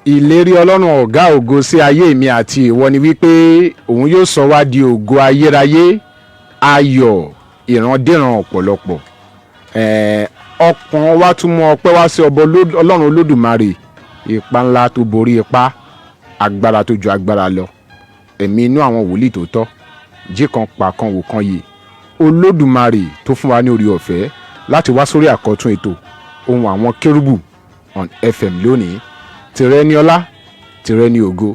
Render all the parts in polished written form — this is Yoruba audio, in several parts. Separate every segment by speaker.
Speaker 1: Ìlérí Ọlọ́run ọ̀gá ògo sí ayé mi àti ìwọ ni wípé òun yóò sọ wá di ògo ayérayé, ayọ̀ ìrandíran ọ̀pọ̀lọpọ̀. Ọkàn wa tún mú ọpẹ́ wá sí ọba Ọlọ́run Olódùmarè, ipa ńlá tó borí ipá, agbára tó ju agbára lọ, ẹ̀mí inú àwọn wòlíì tó tọ́ jí kan pa kan wò kan yìí, Olódùmarè tó fún wa ní orí ọ̀fẹ́ láti wá sórí àkọ́tún ètò Ohùn Àwọn Kérúbù on FM lónìí. Tìrẹ ni ọlá, tìrẹ ni ògo,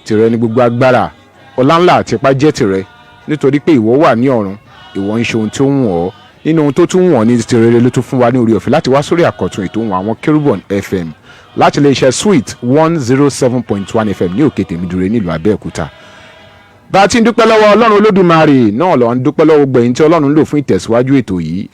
Speaker 1: tìrẹ ni gbogbo agbára, ọlá ńlá àti ipá jẹ́ tìrẹ, nítorí pé ìwọ wà ní ọ̀run, ìwọ ń ṣe ohun tó wù ọ́ nínú ohun tó tún wù ọ́ ní tìrẹ ló tún fún wa ní orí ọ̀fẹ́ láti wá sórí àkọ́tún ètò Ohùn Àwọn Kérúbù on FM láti lè ṣe Sweet 107.1 FM ní Òkè Tèmídùrẹ́ nílùú Abẹ́òkúta. Bá a ti ń dúpẹ́ lọ́wọ́ Ọlọ́run Olódùmarè náà lọ́ ń dúpẹ́ lọ́wọ́ gbẹ̀yìn tí Ọlọ́run lò fún ìtẹ̀síwájú ètò yìí.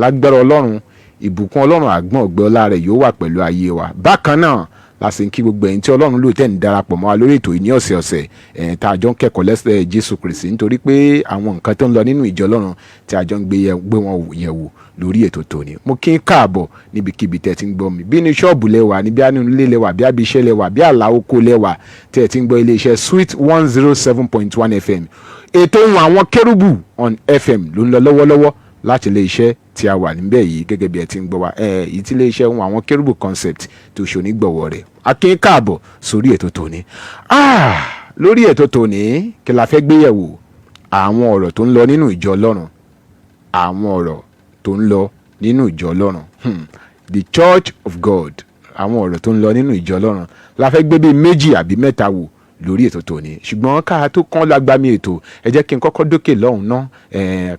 Speaker 1: Lágbára Ọlọ́run, ìbùkún Ọlọ́run àgbọ̀n ọ̀gbẹ́ ọlá rẹ̀ yóò wà pẹ̀lú ayé wa. Bákan náà la sì ń kí gbogbo ẹ̀yin tí Ọlọ́run lò tẹ̀ ń darapọ̀ mọ́ wa lórí ètò yìí ní ọ̀sẹ̀ọ̀sẹ̀ tá a jọ ń kẹ́kọ̀ọ́ lẹ́sẹ̀ Jésù Kristi, nítorí pé àwọn nǹkan tó ń lọ nínú ìjọ Ọlọ́run tí a jọ ń gbé wọn yẹ̀wò lórí ètò tòní. Mo kí ń káàbọ̀ níbikíbi tẹ́ ti ń gbọ́ mi, bí ní ṣọ́ọ̀bù lẹ́wà ní, bí nínú ilé lẹ́wà, bí àbí iṣẹ́ lẹ́wà, bí àlà oko lẹ́wà tẹ́ ti ń gbọ́ iléeṣẹ́ Sweet 107.1 FM. Ètò Ohùn Àwọn Kérúbù on FM ló ń lọ lọ́wọ́lọ́wọ́ láti iléeṣẹ́ tí a wà níbẹ̀ yìí, gẹ́gẹ́ bí ẹ ti ń gbọ́ wa èyí tí iléeṣẹ́ Ohùn Àwọn Kérúbù Concept tó ṣonígbọ̀wọ́ rẹ̀. A kí ń káàbọ̀ sórí ètò tòní. Lórí ètò tòní, kí la fẹ́ gbéyẹ̀wò? Àwọn ọ̀rọ̀ tó ń lọ nínú ìjọ Ọlọ́run, àwọn ọ̀rọ̀ tó ń lọ nínú ìjọ Ọlọ́run, the Church of God. Àwọn ọ̀rọ̀ tó ń lọ nínú ìjọ Ọlọ́run la fẹ́ gbé bíi méjì àbí mẹ́ta wò lórí ètò tòní. Ṣùgbọ́n ká tó kán lágbàmí ètò, ẹ jẹ́ kí n kọ́kọ́ dókè lọ́hùn ná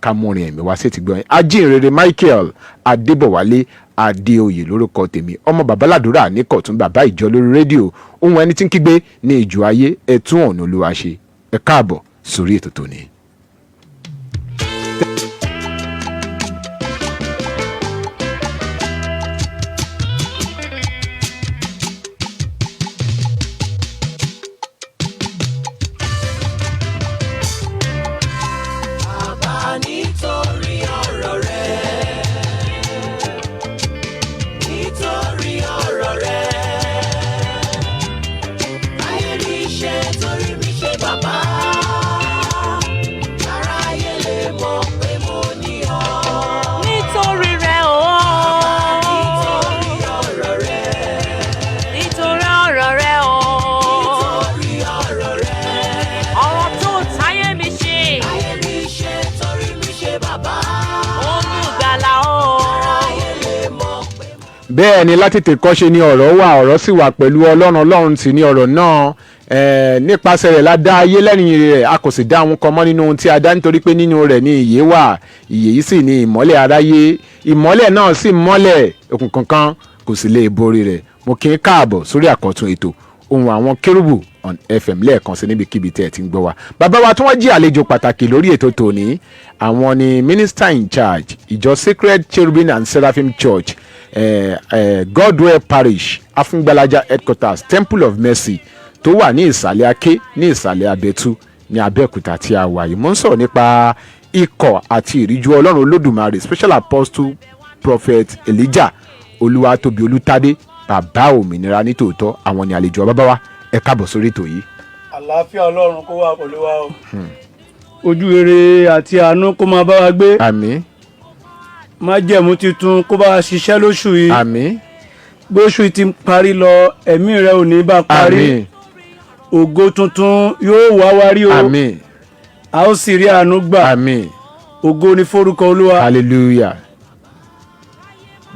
Speaker 1: ká mú orin ẹ̀mí wá sí ti gbọ́n. Ajínrere Michael Adébọ̀wálé Adéoyè lórúkọ tèmi, ọmọ babaládùúrà ní kọ̀tún, bàbá ìjọ lórí rédíò, ohun ẹni tí ń kígbe ní ìjọ ayé, ẹ tún ọ̀nà Olúwa ṣe. Ẹ káàbọ̀ sórí ètò tòní.
Speaker 2: Bàbá, nítorí ọ̀rọ̀ rẹ̀, nítorí ọ̀rọ̀ rẹ̀, ayé mi ṣe torí mi ṣe bàbá, aráyé lè mọ̀ pé mo ní ọ.
Speaker 3: Nítorí rẹ̀ o.
Speaker 2: Nítorí ọ̀rọ̀ rẹ̀,
Speaker 3: Nítorí ọ̀rọ̀ rẹ̀ o.
Speaker 2: nítorí ọ̀rọ̀ rẹ̀,
Speaker 3: Ọ̀rọ̀ tó táyé mi ṣe.
Speaker 2: Ayé mi ṣe torí mi ṣe bàbá,
Speaker 3: Olùgbàlà o.
Speaker 2: aráyé lè mọ̀ pé mo.
Speaker 1: Bẹ́ẹ̀ ni, látètè kọ́ṣe ni ọ̀rọ̀ wà, ọ̀rọ̀ sì wà pẹ̀lú Ọlọ́run, Ọlọ́run sì ni ọ̀rọ̀ náà. Nípasẹ̀ rẹ̀ la dá ayé, lẹ́yìn rẹ̀ a kò sì dá ohun kan mọ́ nínú ohun tí a dá, nítorí pé nínú rẹ̀ ni ìyè wà, ìyè yìí sì ni ìmọ́lẹ̀ aráyé. Ìmọ́lẹ̀ náà sì mọ́lẹ̀, òkùnkùn kan kò sì lè borí rẹ̀. Mo kí n káàbọ̀ sórí àkọ́tún ètò Ohùn Àwọn Kérúbù on FM lẹ́ẹ̀kan sí níbikíbi tẹ́ ẹ ti ń gbọ́ wa. Bàbá wa tí wọ́n jí àlejò pàtàkì lórí ètò tòní, àwọn ni minister in charge ìjọ Sacred Cherubim and Seraphim Church, Godwell Parish, Afúngbàlájà headquarters, Temple of Mercy tó wà ní Ìsàlẹ̀ Aké ní Ìsàlẹ̀ Abẹ́tú ní Abẹ́òkúta tí a wà yìí. Mo ń sọ̀rọ̀ nípa ikọ̀ àti ìríjú Ọlọ́run Olódùmarè, Special Apostle Prophet Elijah Olúwatóbi Olùtádé, Bàbá Òmìnira nítòótọ́. Àwọn ni àlejò. Bàbá wa, ẹ káàbọ̀ sórí ètò yìí.
Speaker 4: Àlàáfíà Ọlọ́run kó wà pẹ̀lú wa o. Ojú rere àti àánú kó máa bá wa gbé.
Speaker 1: Àmín.
Speaker 4: Májẹ̀mú titun kó bá wa ṣiṣẹ́ lóṣù yìí.
Speaker 1: Àmín.
Speaker 4: Bóṣù yìí ti ń parí lọ, ẹ̀mí rẹ ò ní bá parí.
Speaker 1: Àmín.
Speaker 4: Ògo tuntun yóò wá wá rí o.
Speaker 1: Àmín.
Speaker 4: A ó sì rí àánú gbà.
Speaker 1: Àmín.
Speaker 4: Ògo ni forúkọ Olúwa.
Speaker 1: Hallelujah,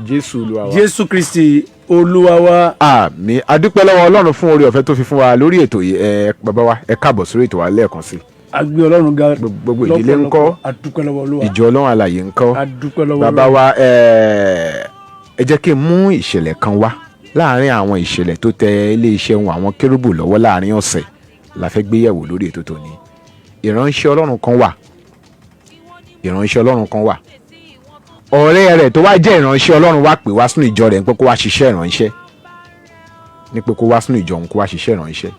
Speaker 1: Jésù Olúwa wa.
Speaker 4: Jésù Kristi Olúwa wa.
Speaker 1: Àmín. Adúpẹ́ lọ́wọ́ Ọlọ́run fún oore ọ̀fẹ́ tó fi fún wa lórí ètò yìí. Ẹ bàbá wa, ẹ káàbọ̀ sórí ètò wa lẹ́ẹ̀kan sí.
Speaker 4: A gbé Ọlọ́run ga.
Speaker 1: Gbogbo ìdílé ńkọ́?
Speaker 4: Lọ́pọ̀lọpọ̀. A dúpẹ́ lọ́wọ́ Olúwa.
Speaker 1: Ìjọ Ọlọ́run alàyè ńkọ́?
Speaker 4: A dúpẹ́ lọ́wọ́
Speaker 1: Bàbá
Speaker 4: Ọlọ́run.
Speaker 1: wa, ẹ jẹ́ kí n mú ìṣẹ̀lẹ̀ kan wá láàárín àwọn ìṣẹ̀lẹ̀ tó tẹ iléeṣẹ́ ohun àwọn kérúbù lọ́wọ́ láàárín ọ̀sẹ̀ la fẹ́ gbé yẹ̀wò lórí ètò tòní. Ìránṣẹ́ Ọlọ́run kan wà, ìránṣẹ́ Ọlọ́run kan wà, ọ̀rẹ́ rẹ̀ tó wá jẹ́ ìránṣẹ́ Ọlọ́run wá pè wá sínú ìjọ rẹ̀ ní pé kó wá ṣiṣẹ́ ìránṣẹ́, ní pé kó wá sínú ìjọ òun kó wá ṣiṣẹ́ ìránṣẹ́.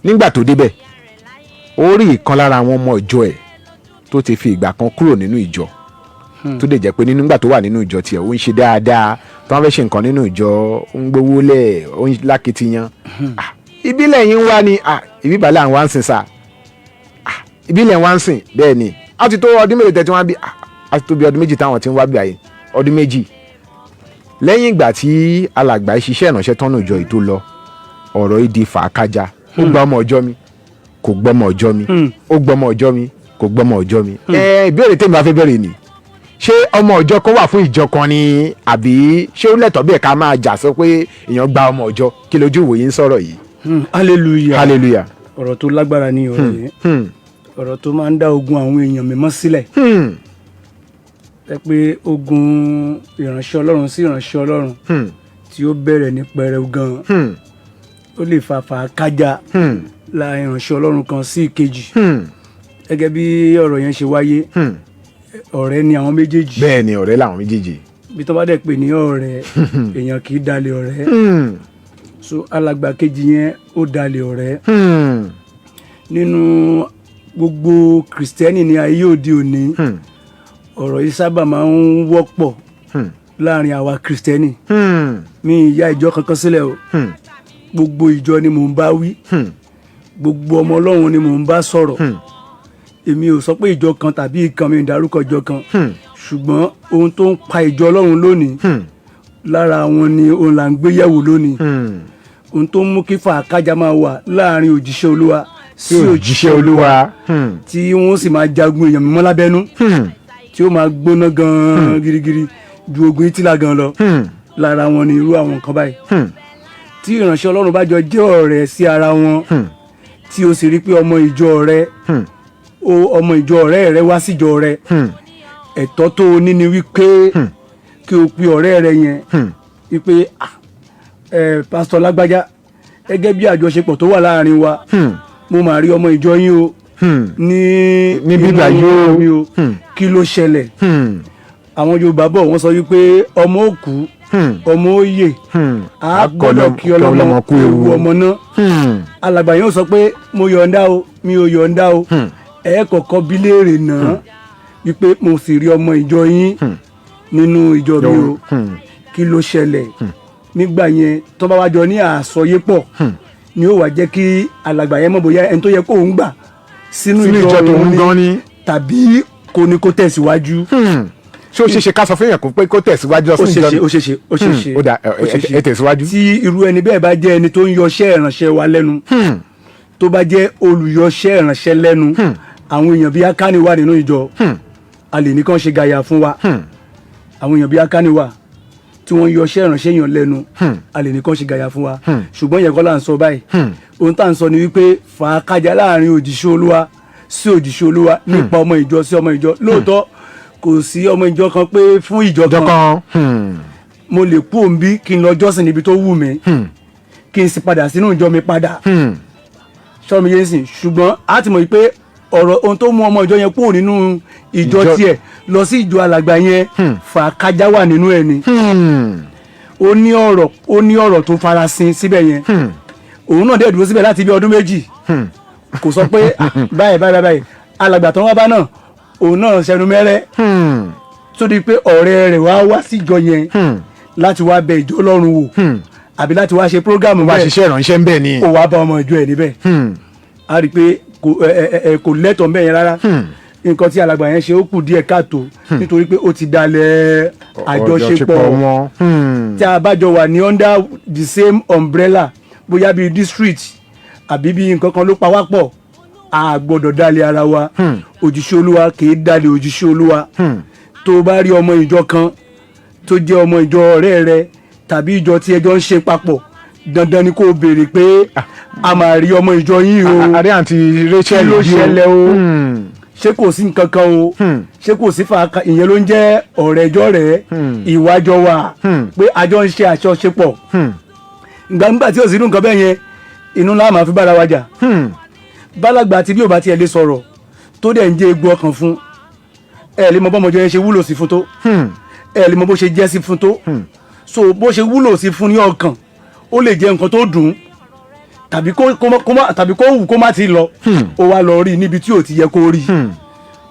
Speaker 1: Nígbà tó débẹ̀, ó rí ìkan lára àwọn ọmọ ìjọ ẹ̀ tó ti fi ìgbà kan kúrò nínú ìjọ. Tó dẹ̀ jẹ́ pé nínú ìgbà tó wà nínú ìjọ tiẹ̀, ó ń ṣe dáadáa. Tó wọ́n fẹ́ ṣe nǹkan nínú ìjọ, ó ń gbowó lẹ̀, ó ń lákìtìyàn. Ah, ìbílẹ̀ yín wá ni. Ah, ìbíbà là ń wá ń sìn sá. Ah, ìbílẹ̀ wá ń sìn. Bẹ́ẹ̀ ni. A ti tó ọdún mélòó tẹ́ tí wọ́n bí? Ah, a ti tó bí ọdún 2 táwọn ti ń wá bí àyè, ọdún 2. Lẹ́yìn ìgbà tí alàgbà yìí ṣiṣẹ́ ìránṣẹ́ tọ́nù ìjọ yìí tó lọ, ọ̀rọ̀ yìí di fàákájà. Ó gba ọmọ ọjọ́ mi, kò gbọ́mọ ọjọ́ mi, ó gbọ́mọ ọjọ́ mi, kò gbọ́mọ ọjọ́ mi. Ẹ ìbéèrè tèmi bá fẹ́ bẹ̀rẹ̀ ni, ṣé ọmọ ọjọ́ kan wà fún ìjọ kan ni, àbí ṣé ó lẹ́tọ̀ọ́ bẹ́ẹ̀ ká máa jà sọ pé èèyàn gba ọmọ ọjọ́? Kí lójú ìwòye ń sọ̀rọ̀ yìí?
Speaker 4: Hallelujah.
Speaker 1: Hallelujah.
Speaker 4: Ọ̀rọ̀ tó lágbára ni ọ̀rọ̀ yẹn, ọ̀rọ̀ tó máa ń dá ogun àwọn èèyàn mímọ́ sílẹ̀. Ẹ pé ogun ìránṣẹ́ Ọlọ́run sí ìránṣẹ́ Ọlọ́run tí ó bẹ̀rẹ̀ ní pẹrẹu gan, ó lè fa fàákájà la ìránṣẹ́ Ọlọ́run kan sí ìkejì. Gẹ́gẹ́ bí ọ̀rọ̀ yẹn ṣe wáyé, ọ̀rẹ́ ni àwọn méjèèjì.
Speaker 1: Bẹ́ẹ̀ ni, ọ̀rẹ́ làwọn méjèèjì.
Speaker 4: Bí tó bá dẹ̀ pè ní ọ̀rẹ́, èèyàn kì í dalẹ̀ ọ̀rẹ́. So alàgbà kejì yẹn, ó dalẹ̀ ọ̀rẹ́. Nínú gbogbo Kìrìsìtẹ́nì ní ayé òde òní, ọ̀rọ̀ yìí sábà máa ń wọ́pọ̀ láàrin àwa Kìrìsìtẹ́nì. Mi ì ya ìjọ kankan sílẹ̀ o. Gbogbo ìjọ ni mò ń bá wí. Gbogbo ọmọ Ọlọ́run ni mò ń bá sọ̀rọ̀. Èmi ò sọ pé ìjọ kan tàbí ìkan, mi ò dárúkọ ìjọ kan, ṣùgbọ́n ohun tó ń pa ìjọ Ọlọ́run lónìí, lára wọn ni òun là ń gbé yẹ̀wò lónìí. Ohun tó ń mú kí fàákájà máa wà láàrin òjíṣẹ́ Olúwa sí
Speaker 1: òjíṣẹ́ Olúwa.
Speaker 4: Tí wọ́n sì máa jagun èèyàn mímọ́ lábẹ́nú, tí ó máa gbóná gan-an girigiri ju ogun Ìtìlá gan lọ, lára wọn ni irú àwọn nǹkan báyìí. Tí ìránṣẹ́ Ọlọ́run bá jọ jẹ́ ọ̀rẹ́ sí ara wọn, tí o sì rí pé ọmọ ìjọ rẹ, o ọmọ ìjọ ọ̀rẹ́ rẹ wá síjọ rẹ, ẹ̀tọ́ tó o ní ni wípé kí o pe ọ̀rẹ́ rẹ yẹn wípé, "Ah, ẹ pásítọ̀ lágbájá, gẹ́gẹ́ bí àjọṣepọ̀ tó wà láàrin wa, mo máa rí ọmọ ìjọ yín o ní
Speaker 1: ní bíbá
Speaker 4: inú
Speaker 1: yìí o.
Speaker 4: mi o. Kí ló ṣẹlẹ̀?" Àwọn Yorùbá bọ̀, wọ́n sọ wípé ọmọ ó kú, ọmọ ó yè, a gbọ́dọ̀ kí ọlọ́mọ kú ewu ọmọ náà. Alàgbà yóò sọ pé mo yọ̀ǹda o, mi ò yọ̀ǹda o. Ẹ kọ́kọ́ bí léèrè náà wípé mo sì rí ọmọ ìjọ yín nínú ìjọ mi o, kí ló ṣẹlẹ̀? Nígbà yẹn, tó bá wá jọ ní àsọyépọ̀, ni ó wá jẹ́ kí alàgbà yẹn mọ̀ bóyá ẹni tó yẹ kó ń gbà sínú
Speaker 1: sínú
Speaker 4: ìjọ
Speaker 1: ìjọ tòun
Speaker 4: òun
Speaker 1: gan
Speaker 4: ni
Speaker 1: ni
Speaker 4: tàbí kò ní kó tẹ̀síwájú.
Speaker 1: Ṣé ó ṣeé ṣe ká sọ fún èèyàn kó pé kó tẹ̀síwájú lọ
Speaker 4: Ó
Speaker 1: sínú
Speaker 4: ṣeé ṣe.
Speaker 1: ìjọ?
Speaker 4: Ó ṣeé ṣe, ó ṣeé ṣe.
Speaker 1: Ó dà,
Speaker 4: Ó ṣeé ṣe.
Speaker 1: ẹ tẹ̀síwájú.
Speaker 4: Tí irú ẹni bẹ́ẹ̀ bá jẹ́ ẹni tó ń yọṣẹ́ ìránṣẹ́ wa lẹ́nu, tó bá jẹ́ olùyọṣẹ́ ìránṣẹ́ lẹ́nu, àwọn èèyàn bíi Akáni wà nínú ìjọ, a lè ní kàn ṣe gàyà fún wa. Àwọn èèyàn bíi Akáni wà tí wọ́n ń yọṣẹ́ ìránṣẹ́ yàn lẹ́nu, a lè ní kàn ṣe gàyà fún wa. Ṣùgbọ́n yẹn kọ́ là ń sọ báyìí. Ohun tá à ń sọ ni wípé fàákájà láàrin òjíṣẹ́ Olúwa sí òjíṣẹ́ Olúwa nípa ọmọ ìjọ sí ọmọ ìjọ, lóòótọ́ kò sí ọmọ ìjọ kan pé fún ìjọ
Speaker 1: ìjọ
Speaker 4: kan.
Speaker 1: kan.
Speaker 4: Mo lè kú òǹbí kí n lọ jọ́sìn níbi tó wù mí, kí n sì padà sínú ìjọ mi padà. Sọ́mi yẹn sìn, ṣùgbọ́n a ti mọ̀ pé ọ̀rọ̀ ohun tó mú ọmọ ìjọ yẹn kúrò nínú ìjọ tiẹ̀ lọ sí ìjọ alàgbà yẹn, fàákájà wà nínú ẹ̀ ni. Ó ní ọ̀rọ̀, ó ní ọ̀rọ̀ tó farasin síbẹ̀ yẹn. Òun náà dẹ̀ dúró síbẹ̀ láti bí ọdún 2, kò sọ pé, "Ah, báyìí báyìí báyìí." Alàgbà tó ń wá bá náà, òun náà ṣẹnu mẹ́rẹ́, tó di pé ọ̀rẹ́ rẹ̀ wá wá síjọ yẹn láti wá bẹ ìjọ Ọlọ́run wò àbí láti wá ṣe program
Speaker 1: wá
Speaker 4: bẹ́ẹ̀.
Speaker 1: ṣiṣẹ́ ìránṣẹ́ ń bẹ̀ ni.
Speaker 4: Ó wá bá ọmọ ìjọ ẹ̀ níbẹ̀. A rí i pé kò ẹ ẹ ẹ kò lẹ́tọ̀ọ́ mbẹ́ yẹn rárá. Nǹkan tí alàgbà yẹn ṣe, ó kù díẹ̀ káàtó, nítorí pé ó ti dalẹ̀ àjọṣepọ̀
Speaker 1: wọn.
Speaker 4: Tí a bá jọ wà ní under the same umbrella, bóyá bíi district àbí bíi nǹkan kan ló pa wá pọ̀, a gbọ́dọ̀ dalẹ̀ ara wa. Òjíṣẹ́ Olúwa kì í dalẹ̀ òjíṣẹ́ Olúwa. Tó o bá rí ọmọ ìjọ kan tó jẹ́ ọmọ ìjọ ọ̀rẹ́ rẹ tàbí ìjọ tí ẹjọ́ ń ṣe papọ̀, dandan ni kó o béèrè pé a máa rí ọmọ ìjọ yín o.
Speaker 1: Àrí àǹtí Rachel
Speaker 4: Kí ló
Speaker 1: yìí o.
Speaker 4: ṣẹlẹ̀ o? Ṣé kò sí nǹkan kan o? Ṣé kò sí fàákà? Ìyẹn ló ń jẹ́ ọ̀rẹ́jọ́ rẹ̀, ìwájọ wà pé àjọ ń ṣe àjọṣepọ̀. Ìgbà tí ò sí inú nǹkan bẹ́ẹ̀ yẹn, inú ńlá máa fi bára wa jà. Bálàgbà àti bí ò bá tiẹ̀ lè sọ̀rọ̀, tó dẹ̀ ń jẹ́ egbò ọkàn fún ẹ, lè mọ bọ́mọjọ yẹn ṣe wúlò sí fún tó, ẹ lè mọ bó ṣe jẹ́ sí fún tó. So bó ṣe wúlò sí fún ní ọkàn, ó lè jẹ́ nǹkan tó dùn tàbí kó má tàbí kó wù kó má ti lọ, ó wá lọ rí níbi tí ò ti yẹ kó rí.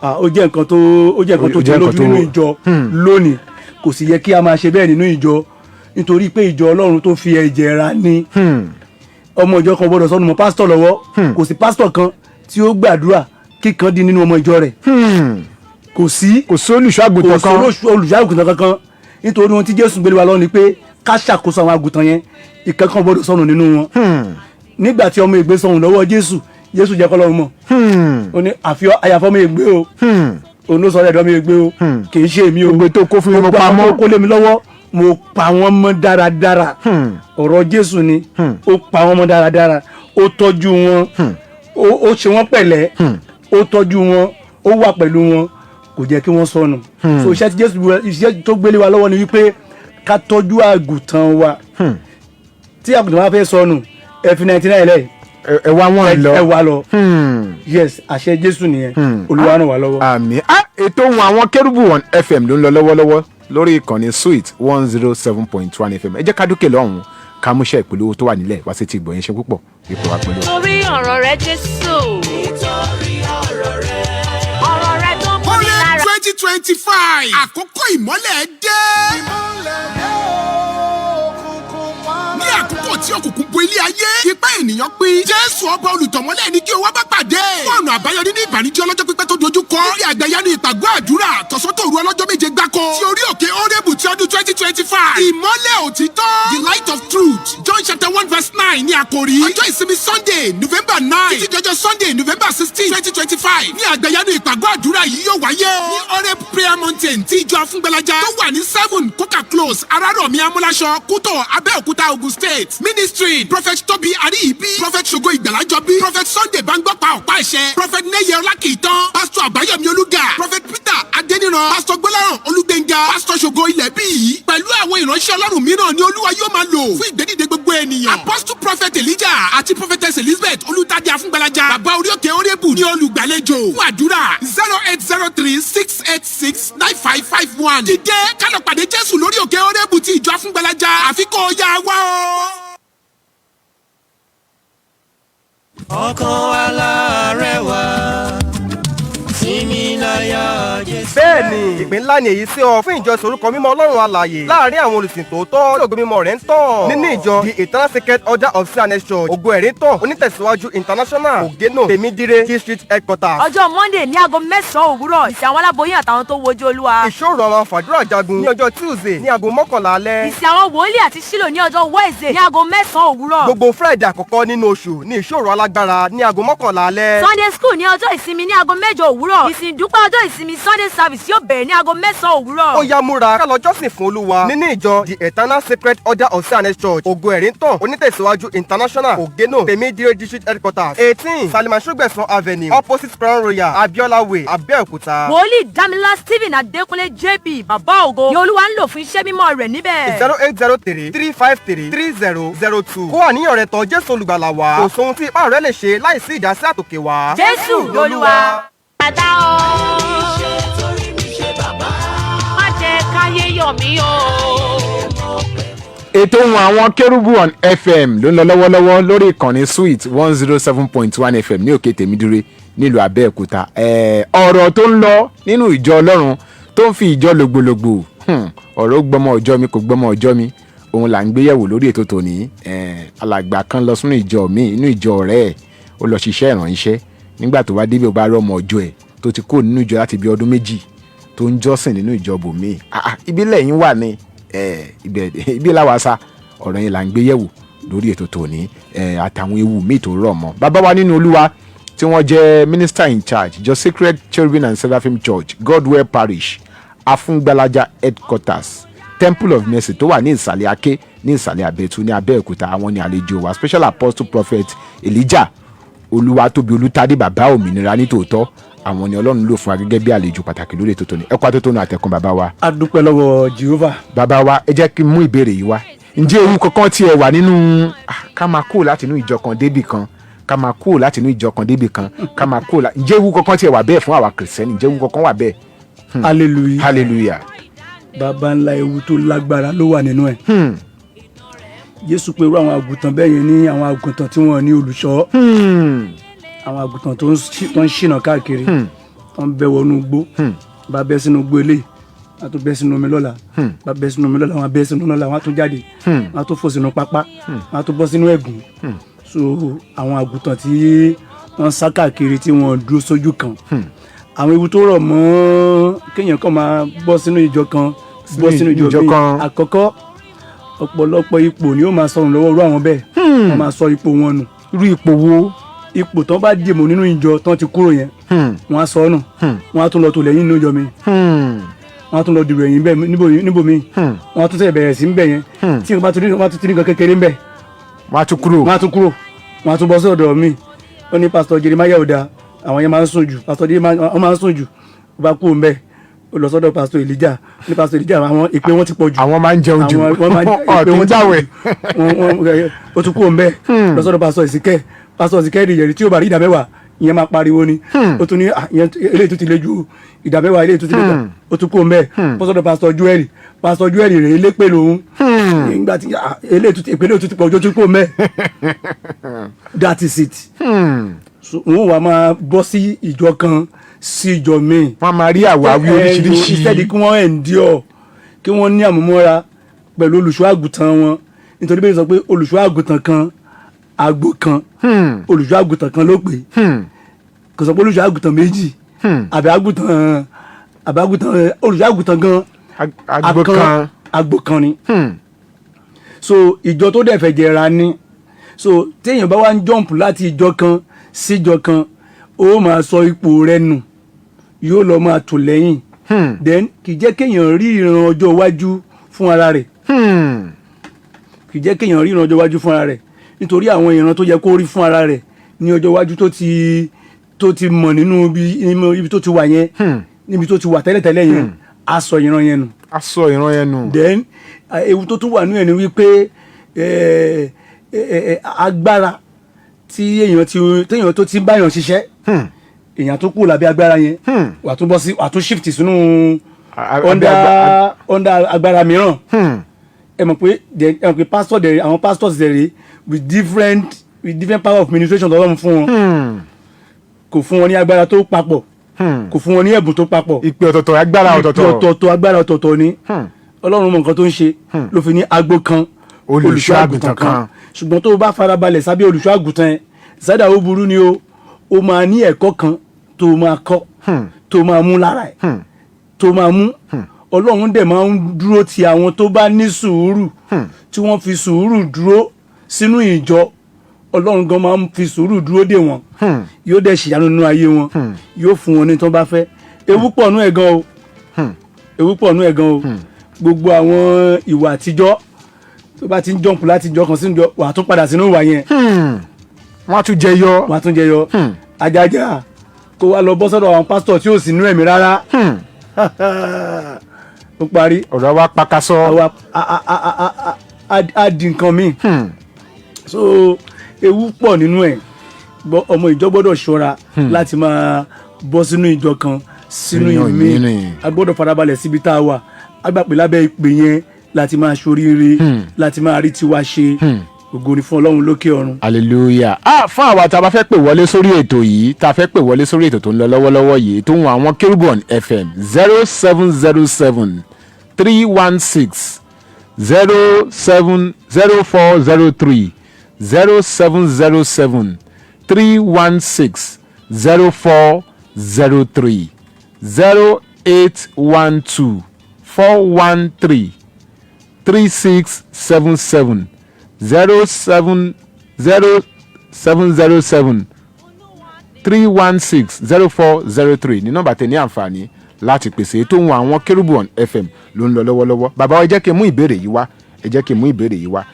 Speaker 4: Ah, ó jẹ́ nǹkan tó
Speaker 1: Ó jẹ́
Speaker 4: jẹ́
Speaker 1: nǹkan
Speaker 4: lójú nínú ìjọ lónìí. Kò sì yẹ kí a máa ṣe bẹ́ẹ̀ nínú ìjọ, nítorí pé ìjọ Ọlọ́run tó fi ẹ̀jẹ̀ rà ni. Ọmọ ìjọ kan gbọ́dọ̀ sọnù mọ́ pásítọ̀ lọ́wọ́. Kò sí pásítọ̀ kan tí ó gbàdúrà kíkan dín nínú ọmọ ìjọ rẹ̀. Kò sí.
Speaker 1: Kò sí olùṣọ́ àgùntàn
Speaker 4: Kò
Speaker 1: kan.
Speaker 4: sí olùṣọ́ àgùntàn kankan, nítorí ohun tí Jésù gbélé wa lọ ni pé ká ṣàkóso àwọn àgùntàn yẹn. Ìkankan gbọ́dọ̀ sọnù nínú wọn. Nígbà tí ọmọ ègbé sọnù lọ́wọ́ Jésù, Jésù jẹ́ kọ́lọ́run mọ̀. Ó ní àfi àyàfọ́ ọmọ ègbé o, òun ló sọ ẹ̀dọ́ mi ègbé o, kì í ṣe èmi o.
Speaker 1: Gbogbo tó kó fún mi, mo
Speaker 4: Gbogbo
Speaker 1: pa
Speaker 4: àwọn
Speaker 1: mọ́.
Speaker 4: tó kó lé mi lọ́wọ́, mo pa wọ́n mọ́ dáradára. Ọ̀rọ̀ Jésù ni. Ó pa wọ́n mọ́ dáradára, ó tọ́jú wọn, ó ṣe wọ́n pẹ̀lẹ́, ó tọ́jú wọn, ó wà pẹ̀lú wọn, kò jẹ́ kí wọ́n sọnù. So iṣẹ́ tí Jésù, iṣẹ́ tó gbélé wa lọ́wọ́ ni wípé ká tọ́jú àgùntàn wa. Tí àgùntàn bá fẹ́ sọnù, ẹ fi 99 lẹ̀.
Speaker 1: Ẹ wá wọn lọ.
Speaker 4: Ẹ wá lọ. Yes, àṣẹ Jésù nìyẹn. Olúwa ràn wá lọ́wọ́.
Speaker 1: Àmín. Ah, ètò ohun àwọn kérúbù on FM ló ń lọ lọ́wọ́lọ́wọ́ lórí ìkànnì Sweet 107.1 FM. Ẹ jẹ́ ká dókè lọ́hùn-ún, ká múṣẹ́ ìpolówó tó wà nílẹ̀ wá sí ti gbọ̀nyìn. Ṣe púpọ̀ ipò wa pẹ̀lú.
Speaker 3: Torí ọ̀rọ̀ rẹ, Jésù.
Speaker 2: Nítorí ọ̀rọ̀ rẹ̀.
Speaker 3: Ọ̀rọ̀ rẹ tó ń fún mi lára.
Speaker 5: 2025, àkókò ìmọ́lẹ̀ dé. Ní àkókò tí òkùnkùn bo ilé ayé, ipá ènìyàn pín. Jésù ọba olùtọ̀mọ́lẹ̀ ní kí o wá bá pàdé. Fún ọ̀nà àbáyọ nínú ìbànújẹ́ ọlọ́jọ́ pípẹ́ tó dojú kọ. Níbi àgbàyanu ìpàgọ́ àdúrà tọ̀sán-tòru ọlọ́jọ́ 7 gbáko. Ti orí òkè Orébù ti ọdún 2025. Ìmọ́lẹ̀ òtítọ́. The light of truth. John chapter 1 verse 9 ní àkòrí. Ọjọ́ ìsinmi Sunday, November 9. Títí dọjọ́ Sunday, November 16, 2025. Ní àgbàyanu ìpàgọ́ àdúrà yìí yóò wáyé. Ní Oreb Prayer Mountain tí ìjọ Afúngbẹ́lájà tó wà ní 7 Coca Close, Arárọ̀mí Amúláṣọ, Kútọ̀, Abẹ́òkúta, Ogun State. Ministry: Prophet Tobi Ariyibi, Prophet Ṣògo Ìgbàlájọbí, Prophet Sunday Bangbọ́pa Ọ̀pá Ẹ̀ṣẹ̀, Prophet Neye Ọlákìtàn, Pastor Àbáyọ̀mí Olúga, Prophet Peter Adéníran, Pastor Gbọ́láhàn Olúgbénga, Pastor Ṣògo Ilẹ̀bíyì. Pẹ̀lú àwọn ìránṣẹ́ Ọlọ́run mìíràn ni Olúwa yóò máa lò fún ìgbédìde gbogbo ènìyàn. Apostle Prophet Elijah àti Prophetess Elizabeth Olùtàdé Afúngbàlájà, Bàbá orí òkè Orébù ní olùgbàlejò. Fún àdúrà, 08036869551. Dìde ká lọ pàdé Jésù lórí òkè Orébù ti ìjọ Afúngbàlájà. Àfikún ọ̀yà wá o.
Speaker 2: Ọkàn alárẹ̀wá sinmi láyà Jésù.
Speaker 6: Bẹ́ẹ̀ni, ìpín ńlá ni èyí sí ọ fún ìjọ ìsorúkọ mímọ́ Ọlọ́run alààyè láàrin àwọn olùsìn tòótọ́ tí ògo mímọ́ rẹ̀ ń tàn nínú ìjọ The Eternal Sacred Order of C&S Church, Ògo Ẹ̀rí Tàn, onítẹ̀síwájú International, Ògénò, Tèmídíré District Headquarters.
Speaker 3: Ọjọ́ Monday ní aago 9 òwúrọ̀, ìsìn àwọn aláboyún àtàwọn tó wojú Olúwa.
Speaker 6: Ìṣọ́ òru àwọn fàdúrà jagun ní ọjọ́ Tuesday ní aago 11 alẹ́.
Speaker 3: Ìsìn àwọn wòlíì àti sílò ní ọjọ́ Wednesday ní aago 9 òwúrọ̀.
Speaker 6: Gbogbo Friday àkọ́kọ́ nínú oṣù ní ìṣọ́ òru alágbára ní aago 11 alẹ́.
Speaker 3: Sunday school ní ọjọ́ ìsinmi ní aago 8 òwúrọ̀. Ìsìn ìdúpẹ́ ọjọ́ ìsinmi, Sunday service, yóò bẹ̀rẹ̀ ní aago 9 òwúrọ̀.
Speaker 6: Ó yá, múra ká lọ jọ́sìn fún Olúwa nínú ìjọ The Eternal Sacred Order of C&S Church, Ògo Ẹ̀rí Tàn, onítẹ̀síwájú International, Ògénò, Tèmídíré District Headquarters, 18 Salima Sọgbẹ̀sán Avenue, opposite Crown Royal, Abiola Way, Abẹ́òkúta.
Speaker 3: Wòlíì Dámilá Stephen Adékúnlé JP, Bàbá Ògo, ni Olúwa ń lò fún iṣẹ́ mímọ́ rẹ̀ níbẹ̀.
Speaker 6: 08033533002. Kó àníyàn rẹ tọ̀ Jésù olùgbàlà wá. Kò sóhun tí ipá rẹ lè ṣe láìsí ìdásí àtòkè wá.
Speaker 3: Jésù lolúwa.
Speaker 7: Bàtà o.
Speaker 2: Torí mi ṣe bàbá.
Speaker 7: Má jẹ́ káyé yọ̀ mí o.
Speaker 1: Ètò ohun àwọn kérúbù on FM ló ń lọ lọ́wọ́lọ́wọ́ lórí ìkànnì Sweet 107.1 FM ní òkè Tèmídúré nílùú Abẹ́òkúta. Ọ̀rọ̀ tó ń lọ nínú ìjọ Ọlọ́run tó ń fi ìjọ lògbòlògbò, ọ̀rọ̀ ó gbọ́mọ ọjọ́ mi kò gbọ́mọ ọjọ́ mi, òun là ń gbéyẹ̀wò lórí ètò tòní. Alàgbà kan lọ sínú ìjọ mi, inú ìjọ ọ̀rẹ́ ẹ̀, ó lọ ṣiṣẹ́ ìrànṣẹ́. Nígbà tó wá débẹ̀, ó bá rí ọmọ ọjọ́ ẹ̀ tó ti kúrò nínú ìjọ láti bí ọdún 2 tó ń jọ́sìn nínú ìjọ bòmíì. Ah, ah, ibi lẹ́yìn wà ní ibẹ̀ ibi làwa sá. Ọ̀rọ̀ yẹn là ń gbé yẹ̀wò lórí ètò tòní, àtàwọn ewu míì tó rọ̀ mọ́. Bàbá wa nínú Olúwa tí wọ́n jẹ́ minister in charge ìjọ Sacred Cherubim and Seraphim Church, Godwell Parish, Afúngbàlájà Headquarters, Temple of Mercy tó wà ní ìsàlẹ̀ Aké ní ìsàlẹ̀ Àbẹ̀tú ní Abẹ́òkúta, àwọn ní àlejò wa, Special Apostle Prophet Elijah Olúwatóbi Olùtádé, Bàbá Òmìnira nítòótọ́. Àwọn ni Ọlọ́run lò fún wa gẹ́gẹ́ bí àlejò pàtàkì lórí ètò tòní. Ẹ̀kọ́ àtótónu àtẹ̀kùn, bàbá wa.
Speaker 4: A dúpẹ́ lọ́wọ́ Jehovah.
Speaker 1: Bàbá wa, ẹ jẹ́ kí n mú ìbéèrè yìí wá. Ǹjẹ́ ewu kankan tiẹ̀ wà nínú ká máa kúrò láti inú ìjọ kan débì kan, ká máa kúrò láti inú ìjọ kan débì kan, ká máa kúrò ǹjẹ́ ewu kankan tiẹ̀ wà bẹ́ẹ̀ fún àwa Kìrìsìtẹ́nì? Ǹjẹ́ ewu kankan wà bẹ́ẹ̀?
Speaker 4: Hallelujah.
Speaker 1: Hallelujah.
Speaker 4: Bàbá ńlá ewu tó lágbára ló wà nínú ẹ̀. Jésù pé irú àwọn àgùntàn bẹ́ẹ̀ yẹn ní àwọn àgùntàn tí wọ́n ní olùṣọ́, àwọn àgùntàn tó ń ṣìnà káàkiri. Wọ́n bẹ́ wọnú igbó, bá bẹ́ sínú igbó eléyìí, wọ́n á tún bẹ́ sínú omi lọ́la, bá bẹ́ sínú omi lọ́la, wọ́n á bẹ́ sínú lọ́la, wọ́n á tún jáde, wọ́n á tún fò sínú pápá, wọ́n á tún bọ́ sínú ẹ̀gún. So àwọn àgùntàn tí wọ́n sá káàkiri, tí wọ́n dúró sójú kan, àwọn ewu tó rọ̀ mọ́ kéèyàn kàn máa bọ́ sínú ìjọ kan, bọ́ sínú ìjọ
Speaker 1: ìjọ
Speaker 4: míì.
Speaker 1: kan.
Speaker 4: Àkọ́kọ́, ọ̀pọ̀lọpọ̀ ipò ni ó máa sọnù lọ́wọ́ irú àwọn bẹ́ẹ̀. Wọ́n máa sọ ipò wọn nù.
Speaker 1: Irú ipò wo?
Speaker 4: Ipò tán bá dìmọ̀ nínú ìjọ tán ti kúrò yẹn, wọ́n á sọ ọ́ nù, wọ́n á tún lọ tò lẹ́yìn nínú ìjọ mi, wọ́n á tún lọ dìrò ẹ̀yìn bẹ́ẹ̀ níbòmí, wọ́n á tún sẹ̀ bẹ̀rẹ̀ sí ń bẹ̀ yẹn. Tí nǹkan bá tún ní, wọ́n á tún ti ní nǹkan kékeré ń bẹ̀,
Speaker 1: Wọ́n á tún kúrò.
Speaker 4: Wọ́n á tún kúrò, wọ́n á tún bọ́ sí ọ̀dọ̀ mi. Ó ní Pásítọ̀ Jeremiah ò dáa, àwọn yẹn máa ń sùn jù, Pásítọ̀ Jeremiah wọ́n máa ń sùn jù. Ó bá kúrò ń bẹ̀, ó lọ sọ́dọ̀ Pásítọ̀ Elijah. Ó ní Pásítọ̀ Elijah, àwọn ìpè wọn ti pọ̀ jù.
Speaker 1: Àwọn máa ń jẹun jù.
Speaker 4: Àwọn wọ́n máa ń
Speaker 1: Ọ̀
Speaker 4: ìpè
Speaker 1: kì í
Speaker 4: wọn ti pọ̀
Speaker 1: gbàwẹ̀.
Speaker 4: jù. Ó tún kúrò ń bẹ̀, lọ sọ́dọ̀ Pásítọ̀ Ìsìnkẹ́. Pásítọ̀ Ìsìnkẹ́ ìyẹ̀rì tí ó bá rí 10% ìyẹn máa pariwo ni. Ó tún ní, "Ah, ìyẹn eléyìí tó ti le ju 10% eléyìí tó ti le jù." Ó tún kúrò ń bẹ̀, bọ́ sọ́dọ̀ Pásítọ̀ Joel. Pásítọ̀ Joel rèé, lépè lòun nígbà tí, ah, eléyìí tó ti ìpè eléyìí tó ti pọ̀ jù, ó tún kúrò ń bẹ̀. That is it. So wọn wà máa bọ́ sí ìjọ kan sí ìjọ míì.
Speaker 1: Wọ́n á máa rí àwáwí oríṣiríṣi.
Speaker 4: Instead kí wọ́n endure, kí wọ́n ní àmúmọ́ra pẹ̀lú olùṣọ́ àgùntàn wọn, nítorí bẹ́ẹ̀ sọ pé olùṣọ́ àgùntàn kan, àgbo kan, olùṣọ́ àgùntàn kan ló pè. Kò sọ pé olùṣọ́ àgùntàn méjì àbí àgùntàn, olùṣọ́ àgùntàn gan,
Speaker 1: Agbo kan.
Speaker 4: Àgbo kan ni. So ìjọ tó dẹ̀ fẹ́ jẹra ni. So téèyàn bá wá ń jump láti ìjọ kan síjọ kan, ó máa sọ ipò rẹ̀ nù, yóò lọ máa tò lẹ́yìn. Then kì í jẹ́ kéèyàn rí ìran ọjọ́ iwájú fún ara rẹ̀. Kì í jẹ́ kéèyàn rí ìran ọjọ́ iwájú fún ara rẹ̀, nítorí àwọn ìran tó yẹ kó rí fún ara rẹ̀ ní ọjọ́ iwájú tó ti mọ̀ nínú ibi tó ti wà yẹn, níbi tó ti wà tẹ́lẹ̀tẹ́lẹ̀ yẹn, á sọ ìran yẹn nù.
Speaker 1: A sọ ìran yẹn nù.
Speaker 4: Then ewu tó tún wà nínú ẹ̀ ni wípé agbára tí èèyàn ti téèyàn tó ti ń báyàn ṣiṣẹ́, èèyàn tó kù lábẹ́ agbára yẹn, wà tún bọ́ sí, wà tún shift sínú under agbára mìíràn. Ẹ mọ̀ pé pastor dẹ̀, àwọn pastors dẹ̀ rè with different power of ministration tọ́lọ́run fún wọn. Kò fún wọn ní agbára tó papọ̀, kò fún wọn ní ẹ̀bùn tó papọ̀.
Speaker 1: Ìpè ọ̀tọ̀ọ̀tọ̀, agbára ọ̀tọ̀ọ̀tọ̀.
Speaker 4: Ọ̀tọ̀ọ̀tọ̀, agbára ọ̀tọ̀ọ̀tọ̀ ni. Ọlọ́run mọ nǹkan tó ń ṣe ló fi ní agbo kan,
Speaker 1: olùṣọ́ àgùntàn kan.
Speaker 4: Ṣùgbọ́n tó o bá farabalẹ̀ sábẹ́ olùṣọ́ àgùntàn yẹn, sádà ó burú ni o, ó máa ní ẹ̀kọ́ kan tó o máa kọ́, tó o máa mú lára ẹ̀, tó o máa mú. Ọlọ́run dẹ̀ máa ń dúró ti àwọn tó bá ní sùúrù, tí wọ́n fi sùúrù dúró sínú ìjọ. Ọlọ́run gan máa ń fi sùúrù dúró dè wọ́n, yóò dẹ̀ ṣìyanu nínú ayé wọn, yóò fún wọn ní tó bá fẹ́. Ewu pọ̀ nú ẹ̀ gan o, ewu pọ̀ nú ẹ̀ gan o. Gbogbo àwọn ìwà àtijọ́ tó bá ti ń jump láti ìjọ kan sínú ìjọ, wà á tún padà sínú ìwà yẹn.
Speaker 1: Wọ́n á tún jẹyọ.
Speaker 4: Wà á tún jẹyọ. Ajájà kó wá lọ bọ́ sọ́dọ̀ àwọn pásítọ̀ tí ò sí nínú ẹ̀mí rárá, ó parí.
Speaker 1: Ọ̀rọ̀ wa pakasọ.
Speaker 4: Àwa á di nǹkan míì. So ewu pọ̀ nínú ẹ̀. Ọmọ ìjọ gbọ́dọ̀ ṣọ́ra láti máa bọ́ sínú ìjọ kan sínú
Speaker 1: sínú
Speaker 4: ìmíì.
Speaker 1: ìmíì.
Speaker 4: A gbọ́dọ̀ farabalẹ̀ síbi tá a wà. A gbà pé lábẹ́ ìpè yẹn láti máa ṣoríire, láti máa rí tiwa ṣe. Ògo ni fún Ọlọ́run lókè ọ̀run.
Speaker 1: Hallelujah. Ah, fún àwa tá a bá fẹ́ pè wọlé sórí ètò yìí, tá a fẹ́ pè wọlé sórí ètò tó ń lọ lọ́wọ́lọ́wọ́ yìí, tó ń wọ àwọn Kérúbọ̀n FM, 0707316070403, 07073160403, 08124133677, 0707073160403 ní nọ́mbà tẹ̀ ní àǹfààní láti pèsè. Ètò ohun àwọn Kérúbù FM ló ń lọ lọ́wọ́lọ́wọ́. Bàbá wa, ẹ jẹ́ kí n mú ìbéèrè yìí wá, ẹ jẹ́ kí n mú ìbéèrè yìí wá.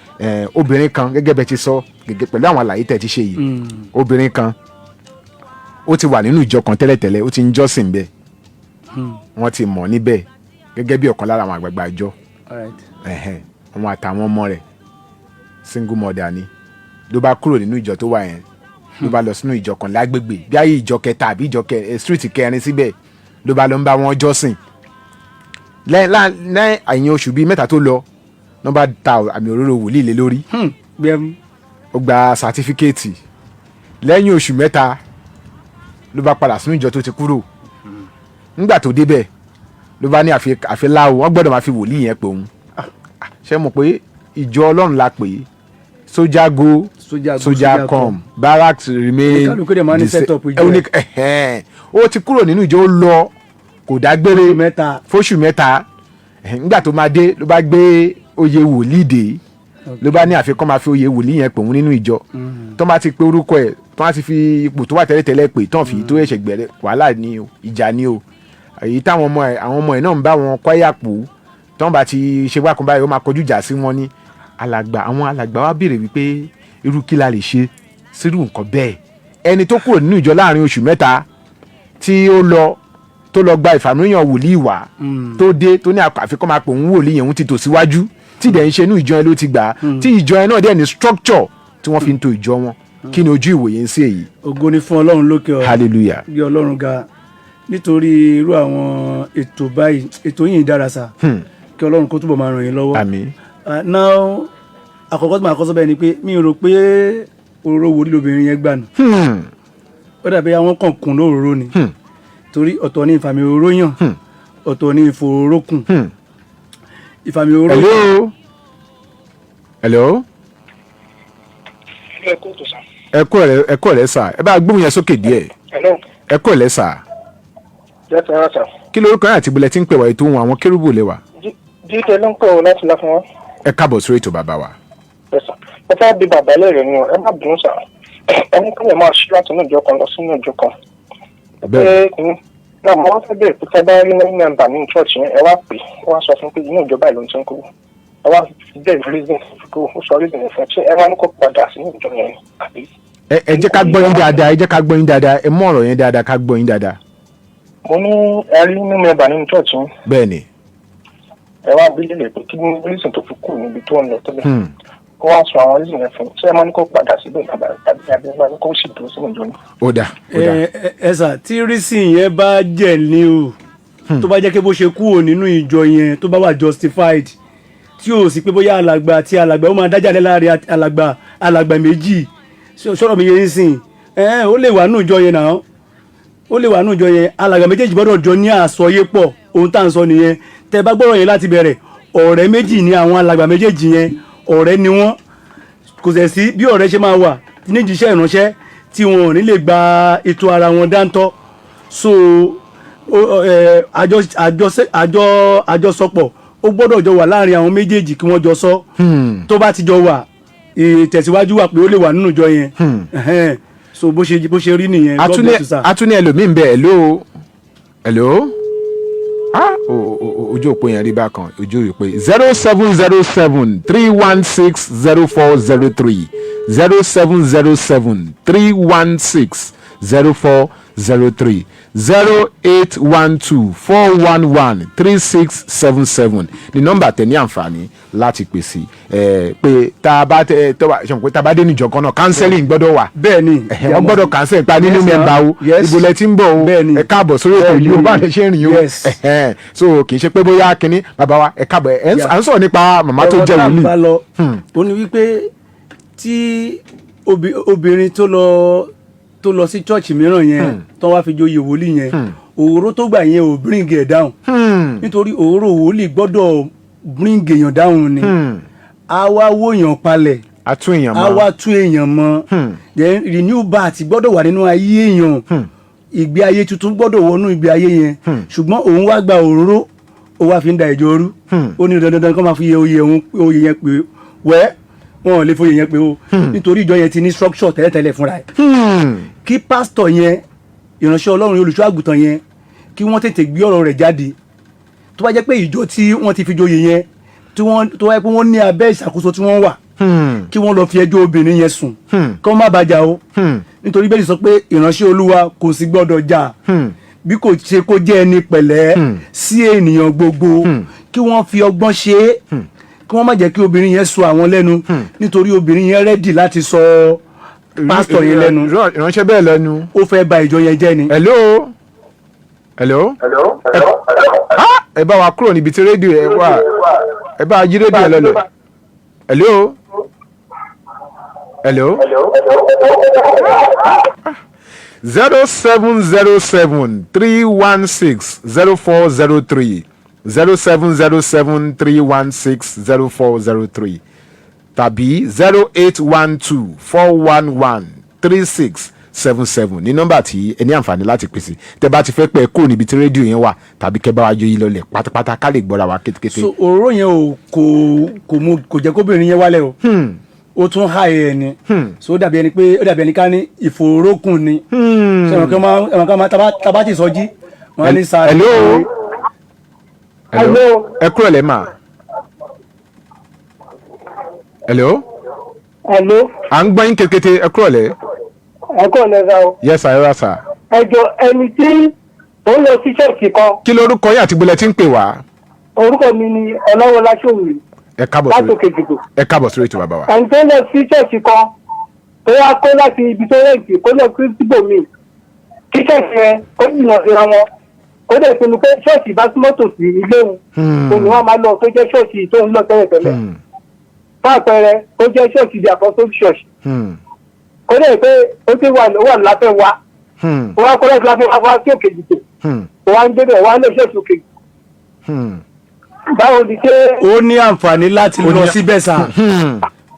Speaker 1: Obìnrin kan, gẹ́gẹ́ bẹ́ẹ̀ ti sọ, gẹ́gẹ́ pẹ̀lú àwọn àlàyé tẹ̀ ti ṣe yìí, obìnrin kan ó ti wà nínú ìjọ kan tẹ́lẹ̀tẹ́lẹ̀, ó ti ń jọ́sìn bẹ́ẹ̀, wọ́n ti mọ̀ níbẹ̀ gẹ́gẹ́ bí ọ̀kan lára àwọn àgbààgbà ìjọ. Ẹ̀hẹ́n, òun àtàwọn ọmọ rẹ̀, single mother ni. Ló bá kúrò nínú ìjọ tó wà yẹn, ló bá lọ sínú ìjọ kan lágbègbè, bí ayé ìjọ kẹta àbí ìjọ street kẹrin síbẹ̀, ló bá lọ ń bá wọn jọ́sìn. Lẹ́yìn àyìn oṣù bíi 3 tó lọ, ló bá ta àmì òróró wòlíì lé lórí.
Speaker 4: Gbẹmú.
Speaker 1: Ó gba sátífíkẹ́ẹ̀tì. Lẹ́yìn oṣù 3, ló bá padà sínú ìjọ tó ti kúrò. Nígbà tó débẹ̀, ló bá ní àfi láwo, wọ́n gbọ́dọ̀ máa fi wòlíì yẹn pè òun. Ṣé mo pé ìjọ Ọlọ́run la pè é? Soldier go,
Speaker 4: Soldier go,
Speaker 1: soldier
Speaker 4: soldier
Speaker 1: come, barracks remain.
Speaker 4: Oníkálukú dẹ̀ máa ní
Speaker 1: the same.
Speaker 4: set up ìjọ
Speaker 1: Ẹ, ẹ̀hẹ́n. Ó ti kúrò nínú ìjọ, ó lọ, kò dágbére.
Speaker 4: Oṣù 3.
Speaker 1: Fóṣù 3. Nígbà tó máa dé, ló bá gbé oyè wòlíì dé, ló bá ní àfikún máa fi oyè wòlíì yẹn pè òun nínú ìjọ. Tó máa ti pe orúkọ ẹ̀, tó máa ti fi ipò tó wà tẹ́lẹ̀tẹ́lẹ̀ pè tán, fi tó ẹ̀ṣẹ̀ gbẹ̀rẹ̀, wàhálà ni o, ìjà ni o. Èyí táwọn ọmọ ẹ̀, àwọn ọmọ ẹ̀ náà ń bá wọn kwáyà pò tó ń bá ti ṣe wákun báyìí, ó máa kọjú ìjà sí wọn ní. Alàgbà, àwọn alàgbà wa béèrè wípé irú kí la lè ṣe sírú nǹkan bẹ́ẹ̀? Ẹni tó kúrò nínú ìjọ láàrin oṣù 3, tí ó lọ, tó lọ gba ìfàmìyàn wòlíì wá, tó dé, tó ní àfikún máa pè òun wòlíì yẹn, òun ti tò síwájú, tí dẹ̀ ń ṣe inú ìjọ yẹn ló ti gbà á, tí ìjọ yẹn náà dẹ̀ ní structure tí wọ́n fi ń to ìjọ wọn. Kí ni ojú ìwòye ń sí èyí?
Speaker 4: Ògo ni fún Ọlọ́run lókè ọ̀run.
Speaker 1: Hallelujah.
Speaker 4: Gbé Ọlọ́run ga nítorí irú àwọn ètò báyìí. Ètò yìí dára sá, kí Ọlọ́run kó túbọ̀ máa ràn yín lọ́wọ́.
Speaker 1: Àmín.
Speaker 4: Now, àkọ́kọ́ tó máa kọ́ sọ bẹ́ẹ̀ ni pé mi ò rò pé òróró wòlíì lobìnrin yẹn gbà nù. Ó dàbí àwọn kan kùn lóróró ni, torí ọ̀tọ̀ ní ìfàmì òróró yàn, ọ̀tọ̀ ní ìfòróró kùn. Ìfàmì òróró.
Speaker 1: Hello, hello.
Speaker 8: Ẹ kú tó sàn.
Speaker 1: Ẹ kú ọ̀rẹ́ sà. Ẹ bá gbóhùn yẹn sókè díẹ̀.
Speaker 8: Hello.
Speaker 1: Ẹ kú ọ̀rẹ́ sà.
Speaker 8: Jẹ́ ti rán sàn.
Speaker 1: Kí lorúkọ yẹn àti ibùlẹ̀ tí ń pè wá? Ètò ohun àwọn kérúbù lè wà.
Speaker 8: Jíde ló ń pè ó láti lọ fún wọn.
Speaker 1: Ẹ káàbọ̀ sórí ètò, bàbá wa.
Speaker 8: Ẹ sàn. Mo fẹ́ bi bàbá léèrè ni o, ẹ má bínú sàn. Ẹni kí lè máa ṣí láti inú ìjọ kan lọ sínú ìjọ kan.
Speaker 1: Bẹ́ẹ̀.
Speaker 8: Pé kìíní. Náà mo wá fẹ́ bẹ̀rẹ̀ pé tẹ́ bá rí ní member ní church yẹn, ẹ wá pè é, ó wá sọ fún pé inú ìjọba ìlú ti ń kúrò. Ẹ wá bẹ̀rẹ̀ reason kó ó sọ reason yẹn fún ẹ. Ṣé ẹ wá ní kó padà sínú ìjọ yẹn àbí?
Speaker 1: Ẹ jẹ́ ká gbọ́ yín dáadáa, ẹ jẹ́ ká gbọ́ yín dáadáa. Ẹ mú ọ̀rọ̀ yẹn dáadáa, ká gbọ́ yín dáadáa.
Speaker 8: Mo ní ẹ rí ní member nínú church yẹn.
Speaker 1: Bẹ́ẹ̀ ni.
Speaker 8: Ẹ wá bí lè pé kí ni reason tó fi kú níbi tó ń lọ tẹ́lẹ̀. Ó wá sọ àwọn reason yẹn fún un. Ṣé ẹ máa ní kó padà síbẹ̀ bàbá tàbí àbí ẹ máa ní kó sì dúró sínú ìjọ ni?
Speaker 1: Ó dà, ó dà.
Speaker 4: Ẹ sà, tí reason yẹn bá jẹ́ ní o, tó bá jẹ́ pé bó ṣe kúrò nínú ìjọ yẹn, tó bá wà justified, tí ò sí pé bóyá alàgbà àti alàgbà ó máa dájà lẹ́ láàrin alàgbà méjì, sọ̀rọ̀ mi yẹn ń sìn ẹ, ó lè wà nínú ìjọ yẹn náà, ó lè wà nínú ìjọ yẹn. Alàgbà méjèèjì gbọ́dọ̀ jọ ní àsọyé pọ̀. Ohun tá à ń sọ nìyẹn. Tẹ bá gbọ́rọ̀ yẹn láti bẹ̀rẹ̀, ọ̀rẹ́ méjì ni àwọn alàgbà méjèèjì yẹn, ọ̀rẹ́ ni wọ́n. Kò sẹ̀ sí bí ọ̀rẹ́ ṣe máa wà nídìí iṣẹ́ ìránṣẹ́ tí wọn ò ní lè gba ètò ara wọn dáńtọ́. So àjọ àjọ àjọ àjọsọpọ̀ ó gbọ́dọ̀ jọ wà láàrin àwọn méjèèjì, kí wọ́n jọ sọ. Tó bá ti jọ wà, ìtẹ̀síwájú wà pé ó lè wà nínú ìjọ yẹn. Ẹhẹ́n. So bó ṣe rí nìyẹn. God bless you, sir.
Speaker 1: Atúní ẹlòmíín bẹ́ẹ̀. Hello, hello. Ah, ojú òpó yẹn rí bákan. Ojú òpó 07073160403, 07073160403, 08124113677 ní nọ́mbà tẹ̀ ní àǹfààní láti pèsè ẹ pé tá a bá tẹ tó bá ṣe mọ̀ pé tá a bá dé níjọ kan náà, counseling gbọ́dọ̀ wà.
Speaker 4: Bẹ́ẹ̀ ni.
Speaker 1: Ẹ̀hẹ̀, wọ́n gbọ́dọ̀ cancel pa nínú
Speaker 4: Yes,
Speaker 1: member o.
Speaker 4: Yes.
Speaker 1: Ibo lẹ ti ń bọ̀ o?
Speaker 4: Bẹ́ẹ̀ ni.
Speaker 1: Ẹ káàbọ̀ sórí ètò
Speaker 4: Bẹ́ẹ̀ ni.
Speaker 1: yìí o, bá lè ṣe rìn o.
Speaker 4: Yes.
Speaker 1: Ẹ̀hẹ̀n. So kì í ṣe pé bóyá kínní. Bàbá wa, ẹ káàbọ̀. Ẹ à ń sọ̀rọ̀ nípa màmá tó
Speaker 4: Ọ̀rọ̀
Speaker 1: jẹ́
Speaker 4: tá à ń
Speaker 1: wòlíì.
Speaker 4: bá lọ ó ní wípé tí obìnrin tó lọ sí church mìíràn yẹn, tó wá fi joyè wòlíì yẹn, òróró tó gbà yẹn ò bring ẹ̀ down, nítorí òróró wòlíì gbọ́dọ̀ bring èèyàn down ni. Á wá wòyàn palẹ̀.
Speaker 1: A tún èèyàn
Speaker 4: á
Speaker 1: mọ́.
Speaker 4: wá tún èèyàn mọ́. Then renew birth gbọ́dọ̀ wà nínú ayé èèyàn, ìgbé ayé tuntun gbọ́dọ̀ wọnú ìgbé ayé yẹn. Ṣùgbọ́n òun wá gba òróró, ó wá fi ń da ìjọ rú. Ó ní dandan kó máa fi oyè òun, oyè yẹn pé wẹ́, wọn ò lè foyè yẹn pé o, nítorí ìjọ yẹn ti ní structure tẹ́lẹ̀tẹ́lẹ̀ fúnra ẹ̀. Kí pásítọ̀ yẹn, ìránṣẹ́ Ọlọ́run, olùṣọ́ àgùntàn yẹn, kí wọ́n tètè gbé ọ̀rọ̀ rẹ̀ jáde. Tó bá jẹ́ pé ìjọ tí wọ́n ti fi joyè yẹn, tí wọ́n tó wáyé pé wọ́n ní abẹ́ ìṣàkóso tí wọ́n wà, kí wọ́n lọ fi ẹjọ́ obìnrin yẹn sùn, kí wọ́n má bàjá o, nítorí bẹ́ẹ̀ sì sọ pé ìránṣẹ́ Olúwa kò sì gbọ́dọ̀ jà, bí kò ṣe kó jẹ́ ẹni pẹ̀lẹ́ sí ènìyàn gbogbo. Kí wọ́n fi ọgbọ́n ṣe é, kí wọ́n má jẹ́ kí obìnrin yẹn sọ àwọn lẹ́nu, nítorí obìnrin yẹn ready láti sọ pásítọ̀ yẹn lẹ́nu.
Speaker 1: Ìránṣẹ́ bẹ́ẹ̀ lẹ́nu.
Speaker 4: Ó fẹ́ ba ìjọ yẹn jẹ́ ni.
Speaker 1: Hello, hello.
Speaker 8: Hello. Hello.
Speaker 1: Ah, ẹ bá wa kúrò níbi tí rédíò ẹ wà, ẹ bá yí rédíò ẹ lọlẹ̀. Hello, hello. 07073160403, 07073160403 tàbí 08124113677 ní nọ́mbà tí ẹ ní àǹfààní láti pèsè. Tẹ bá ti fẹ́ pẹ́ kúrò níbi tí rédíò yẹn wà tàbí kẹ́ bá wa yọ yín lọlẹ̀ pátápátá ká lè gbọ́ra wa kétékété.
Speaker 4: So òróró yẹn ò kò kò mú, kò jẹ́ kóbìnrin yẹn wálẹ̀ o, ó tún hà ẹ̀ ni. So ó dàbí ẹni pé ó dàbí ẹni ká ní ìfòrókùn ni. Ṣé ẹ̀wọ̀n kan máa ẹ̀wọ̀n kan máa tábà ti sọjí wọ́n á ní sa.
Speaker 1: Hello. Hello. Ẹ kúrò lẹ́ mà. Hello.
Speaker 9: Hello.
Speaker 1: À ń gbọ́ yín kétékété, ẹ kúrò lẹ́.
Speaker 9: Ẹ kọ́ lẹ́ra o.
Speaker 1: Yes sir, ẹ rà sir.
Speaker 9: Ẹ jọ, ẹni tí ó ń lọ sí ṣọ́ọ̀ṣì kan.
Speaker 1: Kí lorúkọ yín àti gbọ́lẹ̀ tí ń pè wá?
Speaker 9: Orúkọ mi ni Ọlọ́wọ́lá Ṣòwìrì.
Speaker 1: Ẹ káàbọ̀
Speaker 9: láti
Speaker 1: sórí
Speaker 9: Òkè Dìgbò.
Speaker 1: Ẹ káàbọ̀ sórí ètò, bàbá wa.
Speaker 9: Ẹni tó ń lọ sí ṣọ́ọ̀ṣì kan tó wá kó láti ibi tó rent kó lọ sí síbòmíì, kí ṣọ́ọ̀ṣì yẹn kó jìnnà síra wọn, kó dẹ̀ pinnu pé ṣọ́ọ̀ṣì bá súnmọ́ tòsí ilé òun, òun ni wọ́n máa lọ, tó jẹ́ ṣọ́ọ̀ṣì tó ń lọ tẹ́lẹ̀tẹ́lẹ̀. Fún àpẹẹrẹ, kó jẹ́ ṣọ́ọ̀ṣì the Apostle Church, kó dẹ̀ pé ó ti wà, ó wà láfẹ́ wa, ó wá kó láti láfẹ́ wa wá sí Òkè Dìgbò, ó wá ń débẹ̀ wá lọ ṣọ́ọ̀ṣì Òkè Dìgbò. Báwo ni ṣé?
Speaker 4: Ó ní àǹfààní láti lọ síbẹ̀ sà,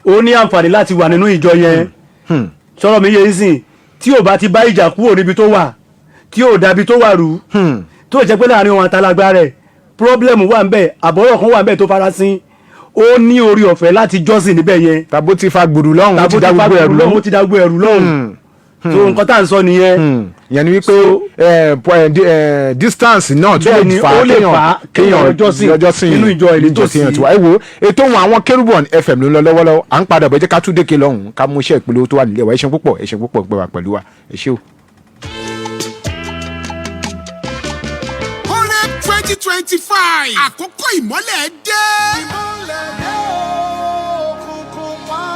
Speaker 4: ó ní àǹfààní láti wà nínú ìjọ yẹn. Sọ̀rọ̀ mi yé ń sìn, tí ò bá ti bá ìjà kúrò níbi tó wà, tí ò dàbí tó wà rú, tó jẹ́ pé láàrin òun àtàlágbá rẹ̀ problem wà ń bẹ̀, àbọ̀rọ̀ kan wà ń bẹ̀ tó farasin, ó ní orí ọ̀fẹ́ láti jọ́sìn níbẹ̀ yẹn.
Speaker 1: Tàbó ti fa gbùrù lọ́hùn, ó ti dá gbogbo ẹ̀rù
Speaker 4: lọ́hùn, ó ti dá gbogbo ẹ̀rù lọ́hùn. So nǹkan tá à ń sọ nìyẹn.
Speaker 1: Yẹn ni wípé distance náà tún
Speaker 4: Bẹ́ẹ̀ni,
Speaker 1: lè fà
Speaker 4: ó lè fà á kéèyàn jọ́sìn nínú ìjọ ìlú
Speaker 1: níjọ
Speaker 4: tòsí.
Speaker 1: téèyàn ti wá. Ẹ wo, ètò ohun àwọn Kérúbù on FM ló ń lọ lọ́wọ́lọ́wọ́. À ń padà bọ̀, ẹ jẹ́ ká tún dékè lọ́hùn, ká mú iṣẹ́ ìpolówó tó wà nílẹ̀ wa. Ẹ ṣeun púpọ̀, ẹ ṣeun púpọ̀ pé wà pẹ̀lú wa, ẹ ṣé o.
Speaker 5: Horeb 2025, àkókò ìmọ́lẹ̀ dé.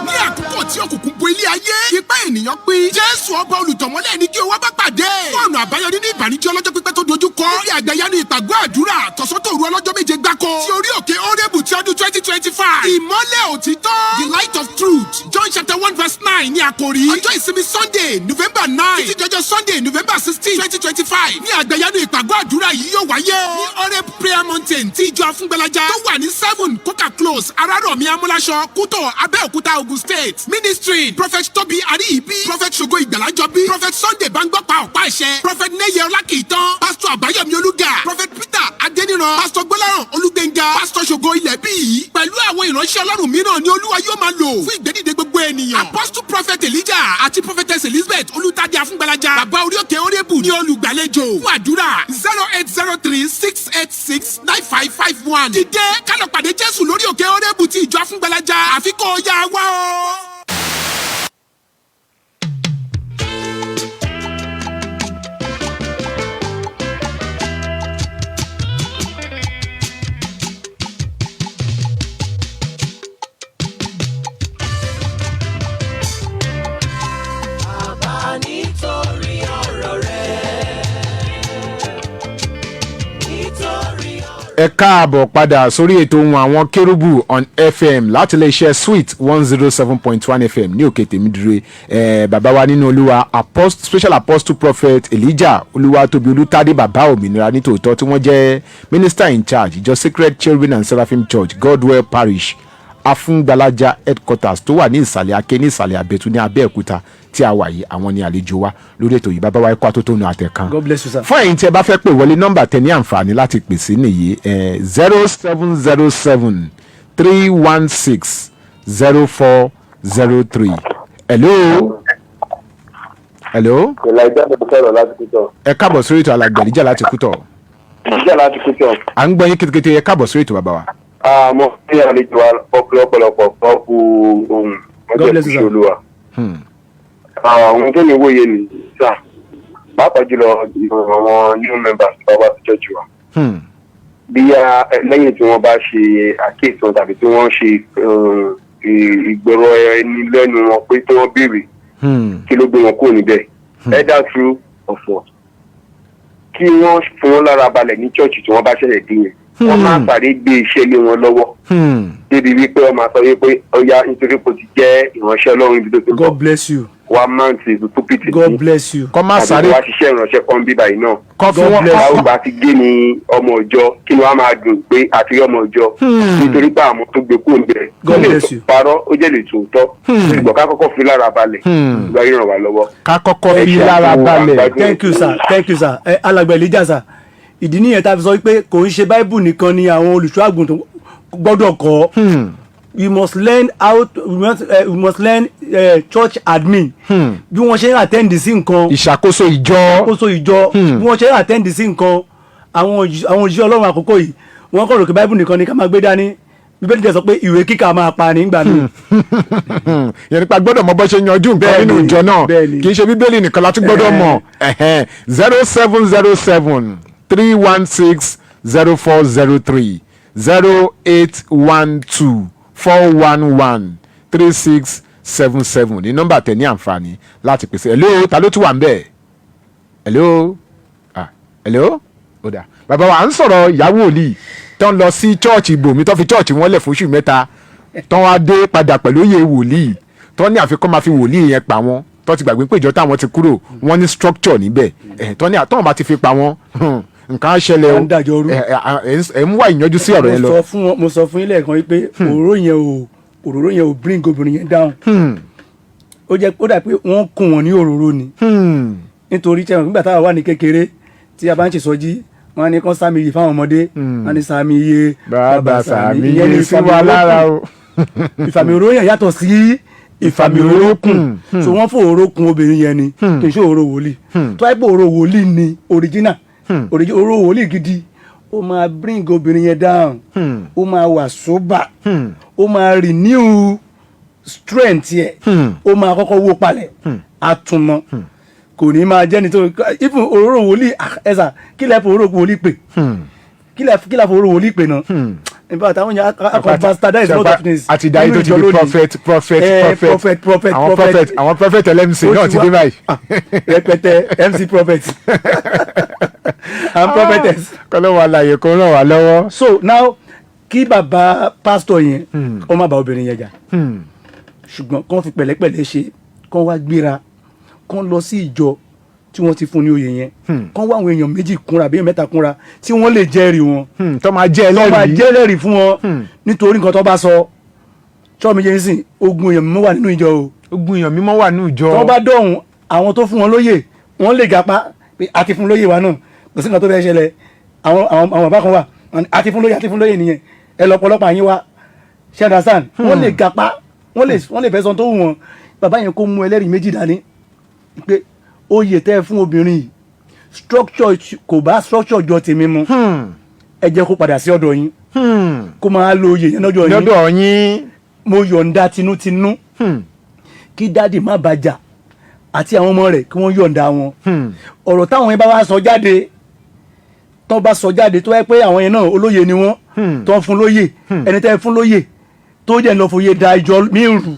Speaker 5: Ní àkókò tí òkùnkùn bo ilé ayé, ipá ènìyàn pín, Jésù ọba olùtọ̀mọ́lẹ̀ ní kí o wá bá pàdé. Fún ọ̀nà àbáyọ nínú ìbànújẹ́ ọlọ́jọ́ pípẹ́ tó dojú kọ. Níbi àgbàyanu ìpàgọ́ àdúrà tọ̀sán-tòru ọlọ́jọ́ 7 gbáko. Ti orí òkè Orébù ti ọdún 2025. Ìmọ́lẹ̀ òtítọ́. The light of truth. John chapter 1 verse 9 ní àkòrí. Ọjọ́ ìsinmi Sunday November 9 títí dọjọ́ Sunday November 16, 2025. Ní àgbàyanu ìpàgọ́ àdúrà yìí yóò wáyé. Ní Oreb Prayer Mountain tí ìjọ Afúngbẹ́lájà tó wà ní 7 Coca Close, Arárọ̀mí Amúláṣọ, Kútọ̀, Abẹ́òkúta, Ogun State. Ministry: Prophet Tobi Ariyibi, Prophet Ṣògo Ìgbàlájọbí, Prophet Sunday Bangbọ́pa Ọ̀pá Ẹ̀ṣẹ̀, Prophet Neye Ọlákìtàn, Pastor Àbáyọ̀mí Olúga, Prophet Peter Adéníran, Pastor Gbọ́láhàn Olúgbénga, Pastor Ṣògo Ilẹ̀bíyì. Pẹ̀lú àwọn ìránṣẹ́ Ọlọ́run mìíràn ni Olúwa yóò máa lò fún ìgbédìde gbogbo ènìyàn. Apostle Prophet Elijah àti Prophetess Elizabeth Olùtàdé Afúngbàlájà, Bàbá orí òkè Orébù ní olùgbàlejò. Fún àdúrà, 08036869551. Dìde kálọ̀ pàdé Jésù lórí òkè Orébù ti ìjọ Afúngbàlájà, àfikún ọ̀yà wá o.
Speaker 2: Bàbá, nítorí ọ̀rọ̀ rẹ̀. Nítorí ọ̀rọ̀
Speaker 1: Ẹ káàbọ̀ padà sórí ètò ohun àwọn Kérúbù on FM láti iléeṣẹ́ Sweet 107.1 FM ní òkè tèmídìrè. Ẹ bàbá wa nínú Olúwa, special apostle prophet Elijah Olúwatóbi Olùtádé, bàbá òmìnira nítòótọ́, tí wọ́n jẹ́ minister in charge ìjọ Sacred Cherubim and Seraphim Church, Godwell Parish, Afúngbàlájà headquarters, tó wà ní ìsàlẹ̀ Aké ní ìsàlẹ̀ Àbẹ̀tú ní Abẹ́òkúta tí a wà yìí, àwọn ni àlejò wa lórí ètò yìí. Bàbá wa, ẹ̀kọ́ àtótónu àtẹ̀kan.
Speaker 4: God bless you, sir.
Speaker 1: Fún ẹ̀yin tí ẹ bá fẹ́ pè wọlé, nọ́mbà tẹ ní àǹfààní láti pè sí nìyí: 07073160403. Hello, hello.
Speaker 10: Ìlà ìjà ló sọ̀rọ̀ láti Kútọ̀.
Speaker 1: Ẹ káàbọ̀ sórí ètò, alàgbà Ìjà láti Kútọ̀.
Speaker 10: Ìjà láti Kútọ̀.
Speaker 1: À ń gbọ́ yín kétékété, ẹ káàbọ̀ sórí ètò, bàbá wa.
Speaker 10: Mo ní àlejò wa ọ̀pọ̀lọpọ̀ kan kú ohun wọ́n
Speaker 4: God
Speaker 10: jẹ́
Speaker 4: bless you,
Speaker 10: kúṣe
Speaker 4: sir.
Speaker 10: Olúwa. Ohun tó ní wòye ní sà, pàápàá jùlọ àwọn new members tó wá sí church wa. Bí lẹ́yìn tí wọ́n bá ṣe àkíyèsí wọn tàbí tí wọ́n ṣe ìgbọ̀rọ̀ ẹni lẹ́nu wọn pé tí wọ́n béèrè kí ló gbé wọn kúrò níbẹ̀, either true or false, kí wọ́n fún wọn lára balẹ̀ ní church tí wọ́n bá ṣẹ̀ṣẹ̀ dé yẹn. Wọ́n máa sáré gbé iṣẹ́ lé wọn lọ́wọ́ débi wípé wọ́n máa sọ wípé ọya, nítorí kò ti jẹ́ ìránṣẹ́ Ọlọ́run ibi tó ti ń bọ̀,
Speaker 4: God bless you.
Speaker 10: wá mount pulpit.
Speaker 4: God bless you.
Speaker 1: Kọ́ má
Speaker 10: tàbí
Speaker 1: sáré
Speaker 10: wá ṣiṣẹ́ ìránṣẹ́ kan bíbá yìí náà.
Speaker 1: Kọ́ fún
Speaker 4: God
Speaker 1: wọn
Speaker 4: bless
Speaker 10: Báwo bá ti gé ní ọmọ ìjọ, kí ni wọ́n á máa dùn pé àti rí ọmọ ìjọ, nítorí pé àwọn tó gbé kúrò níbẹ̀,
Speaker 4: God
Speaker 10: ó lè
Speaker 4: bless you.
Speaker 10: parọ́, ó jẹ́ lè tòótọ́, ṣùgbọ́n ká kọ́kọ́ fi lára balẹ̀ ìgbà yìí ràn wá lọ́wọ́.
Speaker 1: Ká kọ́kọ́ fi
Speaker 10: Ẹ ṣe
Speaker 1: lára
Speaker 10: àpò
Speaker 1: balẹ̀.
Speaker 10: àgbàdo.
Speaker 4: Thank you, sir. Thank you, sir. Ẹ alàgbà Elijah, sir, ìdí nìyẹn tá a fi sọ pé kò ń ṣe Bible nìkan ni àwọn olùṣọ́ àgùntàn gbọ́dọ̀ kọ́. We must learn how to, we must learn church admin, bí wọ́n ṣe ń attend sí nǹkan.
Speaker 1: Ìṣàkóso ìjọ.
Speaker 4: Ìṣàkóso ìjọ, bí wọ́n ṣe ń attend sí nǹkan. Àwọn òṣìṣẹ́ Ọlọ́run àkókò yìí, wọ́n kọ̀ rò pé Bible nìkan ni ká máa gbé dání. Bíbélì jẹ́ sọ pé ìwé kíkà máa pa nígbà míì.
Speaker 1: Yẹn nípa gbọ́dọ̀ mọ bó ṣe yanjú nǹkan nínú ìjọ náà. Kì í ṣe Bíbélì nìkan la tún gbọ́dọ̀ mọ̀. 07073160403, 08124113677 ní nọ́mbà tẹ̀ ní àǹfààní láti pèsè. Hello, ta ló tún wà ń bẹ̀? Hello, ah, hello. Ó dà, bàbá wa, à ń sọ̀rọ̀ ìyàwó wòlíì tó ń lọ sí chọ́ọ̀chì ibòmí, tó fi chọ́ọ̀chì wọn lẹ̀ fóṣù 3, tó wá dé padà pẹ̀lú oyè wòlíì, tó ní àfikún máa fi wòlíì yẹn pa wọ́n, tó ti gbàgbé pé ìjọ táwọn ti kúrò, wọ́n ní structure níbẹ̀ ẹ̀, tó ní àtọ́wọ́n bá ti fi pa wọ́n, nǹkan á ṣẹlẹ̀ o.
Speaker 4: À ń dàjọ́ rú.
Speaker 1: Ẹ̀ ń wá ìyanjú sí ọ̀rọ̀ yẹn
Speaker 4: Mo
Speaker 1: lọ.
Speaker 4: sọ fún wọn, mo sọ fún yín lẹ́ẹ̀kan wípé òróró yẹn ò bring obìnrin yẹn down. Ó jẹ́ ó dà pé wọ́n kùn wọ́n ní òróró ni, nítorí tí nígbà táwa wà ní kékeré, tí a bá ń ṣèsọjí, wọ́n á ní kán sámi iye fáwọn ọmọdé, wọ́n á ní sámi iye.
Speaker 1: Bàbá, sàmì
Speaker 4: Ìyẹn ni
Speaker 1: yé sí wa lára o.
Speaker 4: Ìfàmì òróró yẹn yàtọ̀ sí ìfàmì òróró kùn. So wọ́n fò òróró kun obìnrin yẹn ni, kì í ṣe òróró wòlíì. Tó wáyé pé òróró wòlíì ni original, òróró wòlíì gidi, ó máa bring obìnrin yẹn down, ó máa wà sober, ó máa renew strength yẹ, ó máa kọ́kọ́ wó palẹ̀ àtúmọ̀, kò ní máa jẹ́ nítorí even òróró wòlíì. Ah, ẹ sà, kí lẹ́ fọ òróró wòlíì pè? Kí lẹ́ fọ òróró wòlíì pè náà? In fact, àwọn yẹn akọ bastardize lot of things
Speaker 1: Àti ìdáyé tó
Speaker 4: nínú
Speaker 1: ti
Speaker 4: ìjọ
Speaker 1: di
Speaker 4: lónìí.
Speaker 1: prophet, prophet, prophet,
Speaker 4: prophet, prophet,
Speaker 1: àwọn prophet, àwọn prophet LMC
Speaker 4: Ó
Speaker 1: náà
Speaker 4: ti
Speaker 1: ti dé báyìí.
Speaker 4: Ah, rẹpẹtẹ, MC prophet and prophetess.
Speaker 1: Kọ́lọ́wọ́ àlàyé kó ràn wá lọ́wọ́.
Speaker 4: So now, kí bàbá pastor yẹn kó má bá obìnrin yẹn jà, ṣùgbọ́n kó fi pẹ̀lẹ́pẹ̀lẹ́ ṣe, kó wá gbéra, kó lọ sí ìjọ tí wọ́n ti fún ní oyè yẹn, kó wá àwọn èèyàn méjì kúnra bí mẹ́ta kúnra tí wọ́n lè jẹ́rìí wọn,
Speaker 1: tó máa jẹ́
Speaker 4: tó máa
Speaker 1: ẹlẹ́rìí.
Speaker 4: jẹ́ ẹlẹ́rìí fún wọn, nítorí nǹkan tó bá sọ ṣọ́ọ̀mù yẹn sìn, ogun èèyàn mímọ́ wà nínú ìjọ o.
Speaker 1: Ogun èèyàn mímọ́ wà nínú ìjọ.
Speaker 4: Tó bá dọ̀hún, àwọn tó fún wọn lóyè, wọ́n lè gapá pé àti fún lóyè wa náà, kò sí nǹkan tó fẹ́ ṣẹlẹ̀. Àwọn bàbá kan wà, wọ́n ní, àti fún lóyè, àti fún lóyè nìyẹn, ẹ lọ pọ̀lọpọ̀ àyín wa ṣe understand. Wọ́n lè gapá, wọ́n lè fẹ́ sọ tó wù wọ́n. Bàbá yẹn kó mú ẹlẹ́rìí méjì dání pé oyè tẹ́ ẹ fún obìnrin yìí, structure kò bá structure jọ tèmi mu, ẹ jẹ́ kó padà sí ọ̀dọ̀ yín, kó máa lo oyè yẹn lọ́dọ̀ yín.
Speaker 1: Lọ́dọ̀ yín.
Speaker 4: Mo yọ̀ǹda tinútinú. Kí daddy má bàjá àti àwọn ọmọ rẹ̀, kí wọ́n yọ̀ǹda wọn. Ọ̀rọ̀ táwọn yẹn bá wá sọ jáde, tó bá sọ jáde, tó wáyé pé àwọn yẹn náà olóye ni wọ́n, tó ń fún lóye, ẹni tẹ́ fún lóye tó jẹ́ ń lọ fòye da ìjọ míì rù,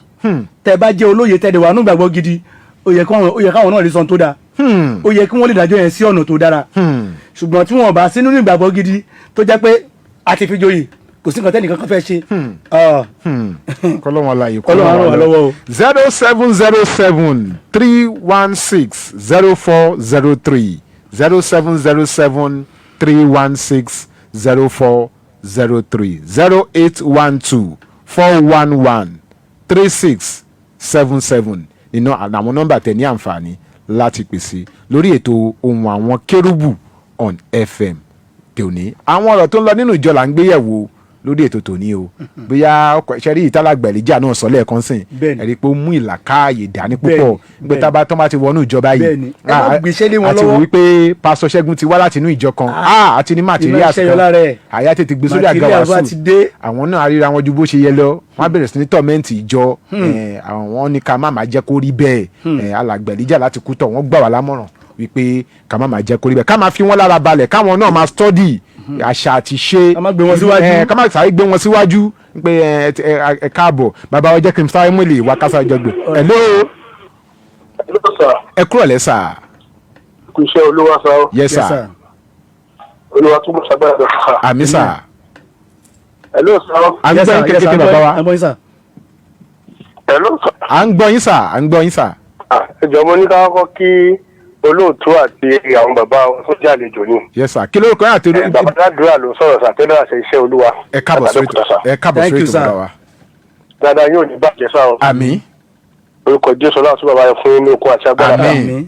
Speaker 4: tẹ́ bá jẹ́ olóye, tẹ́ dẹ̀ wà nù gbàgbọ́ gidi, ó yẹ káwọn náà lè sọ tó dáa, ó yẹ kí wọ́n lè dájọ́ yẹn sí ọ̀nà tó dára. Ṣùgbọ́n tí wọ́n bá sí nínú ìgbàgbọ́ gidi, tó jẹ́ pé a ti fi joyè, kò sí nǹkan tẹ́nìkan kan fẹ́ ṣe.
Speaker 1: Kọ́lọ́wọ́n láàyè.
Speaker 4: Kọ́lọ́run á ràn wá lọ́wọ́ o.
Speaker 1: 07073160403, 07073160403, 08124113677 nínú àwọn nọ́mbà tẹ̀ ní àǹfààní láti pèsè lórí ètò Ohùn Àwọn Kérúbù on FM tòní. Àwọn ọ̀rọ̀ tó ń lọ nínú ìjọ là ń gbé yẹ̀wò lórí ètò tòní o. Bóyá ọkọ̀ ìṣẹ́rí ìtàlágbà ìlíjà náà sọ lẹ́ẹ̀kan sìn, ẹ̀rí pé ó mú ìlàkàyè dání púpọ̀ pé tábà tán bá ti wọnú ìjọba yìí,
Speaker 4: Ẹ má gbéṣẹ́ lé wọn
Speaker 1: àti wò
Speaker 4: lọ́wọ́.
Speaker 1: wípé Pásítọ̀ Ṣẹ́gun ti wá láti inú ìjọ kan, àti ní materials
Speaker 4: Ìmọ̀
Speaker 1: kan
Speaker 4: lára ẹ̀.
Speaker 1: àyà tètè gbé sórí àga
Speaker 4: Materials wa
Speaker 1: wàásù
Speaker 4: ti dé.
Speaker 1: Àwọn náà ríra wọn ju bó ṣe yẹ lọ, wọn á bẹ̀rẹ̀ sí ní torment ìjọ. Àwọn ní ká má máa jẹ́ kó rí bẹ́ẹ̀. Alàgbà ìlíjà láti kú tọ̀, wọ́n gbà wá lámọ̀ràn wípé ká má máa jẹ́ kó rí bẹ́ẹ̀, ká máa fi wọ́n lára balẹ̀, káwọn náà máa study àṣà àti ṣe.
Speaker 4: Ká má gbé wọn síwájú.
Speaker 1: Ká má sáré gbé wọn síwájú pé ẹ káàbọ̀ bàbá wa, jẹ́ kí n sáré mú ilé ìwà kásá jọgbẹ́. Hello.
Speaker 8: Hello, sir.
Speaker 1: Ẹ kúrò lẹ́sà.
Speaker 8: Kò iṣẹ́ Olúwa sá o.
Speaker 1: Yes, sir.
Speaker 8: Olúwa túbọ̀ sábà dọ̀ sá.
Speaker 1: Àmín, sir.
Speaker 11: Hello sir.
Speaker 1: À ń
Speaker 4: Yes,
Speaker 1: gbọ́
Speaker 4: sir.
Speaker 1: yín
Speaker 4: Yes, sir.
Speaker 1: kékeré, bàbá wa.
Speaker 4: À ń gbọ́ yín, sir.
Speaker 11: Hello sir.
Speaker 1: À ń gbọ́ yín sà, à ń gbọ́ yín sà.
Speaker 11: Ah, ẹ jọ̀ọ́, mo ní ká kọ́kọ́ kí olóòtú àti àwọn bàbá wa tó jẹ́ àlejò ni.
Speaker 1: Yes sir, kí lórúkọ yín àti
Speaker 11: Bàbá Ládùúrà ló sọ̀rọ̀ sàtẹ́lẹ̀ àṣẹ iṣẹ́ Olúwa.
Speaker 1: Ẹ káàbọ̀ sórí ètò, ẹ káàbọ̀
Speaker 4: Thank
Speaker 1: sórí
Speaker 4: you,
Speaker 1: ètò,
Speaker 4: sir.
Speaker 1: bàbá wa.
Speaker 11: Dáadáa yóò ní bàjẹ́ sá o.
Speaker 1: Àmín.
Speaker 11: Orúkọ Jésù, Ọlọ́run tún bàbá yẹn fún yín ní okun àti agbára.
Speaker 1: Àmín.
Speaker 4: Àmín.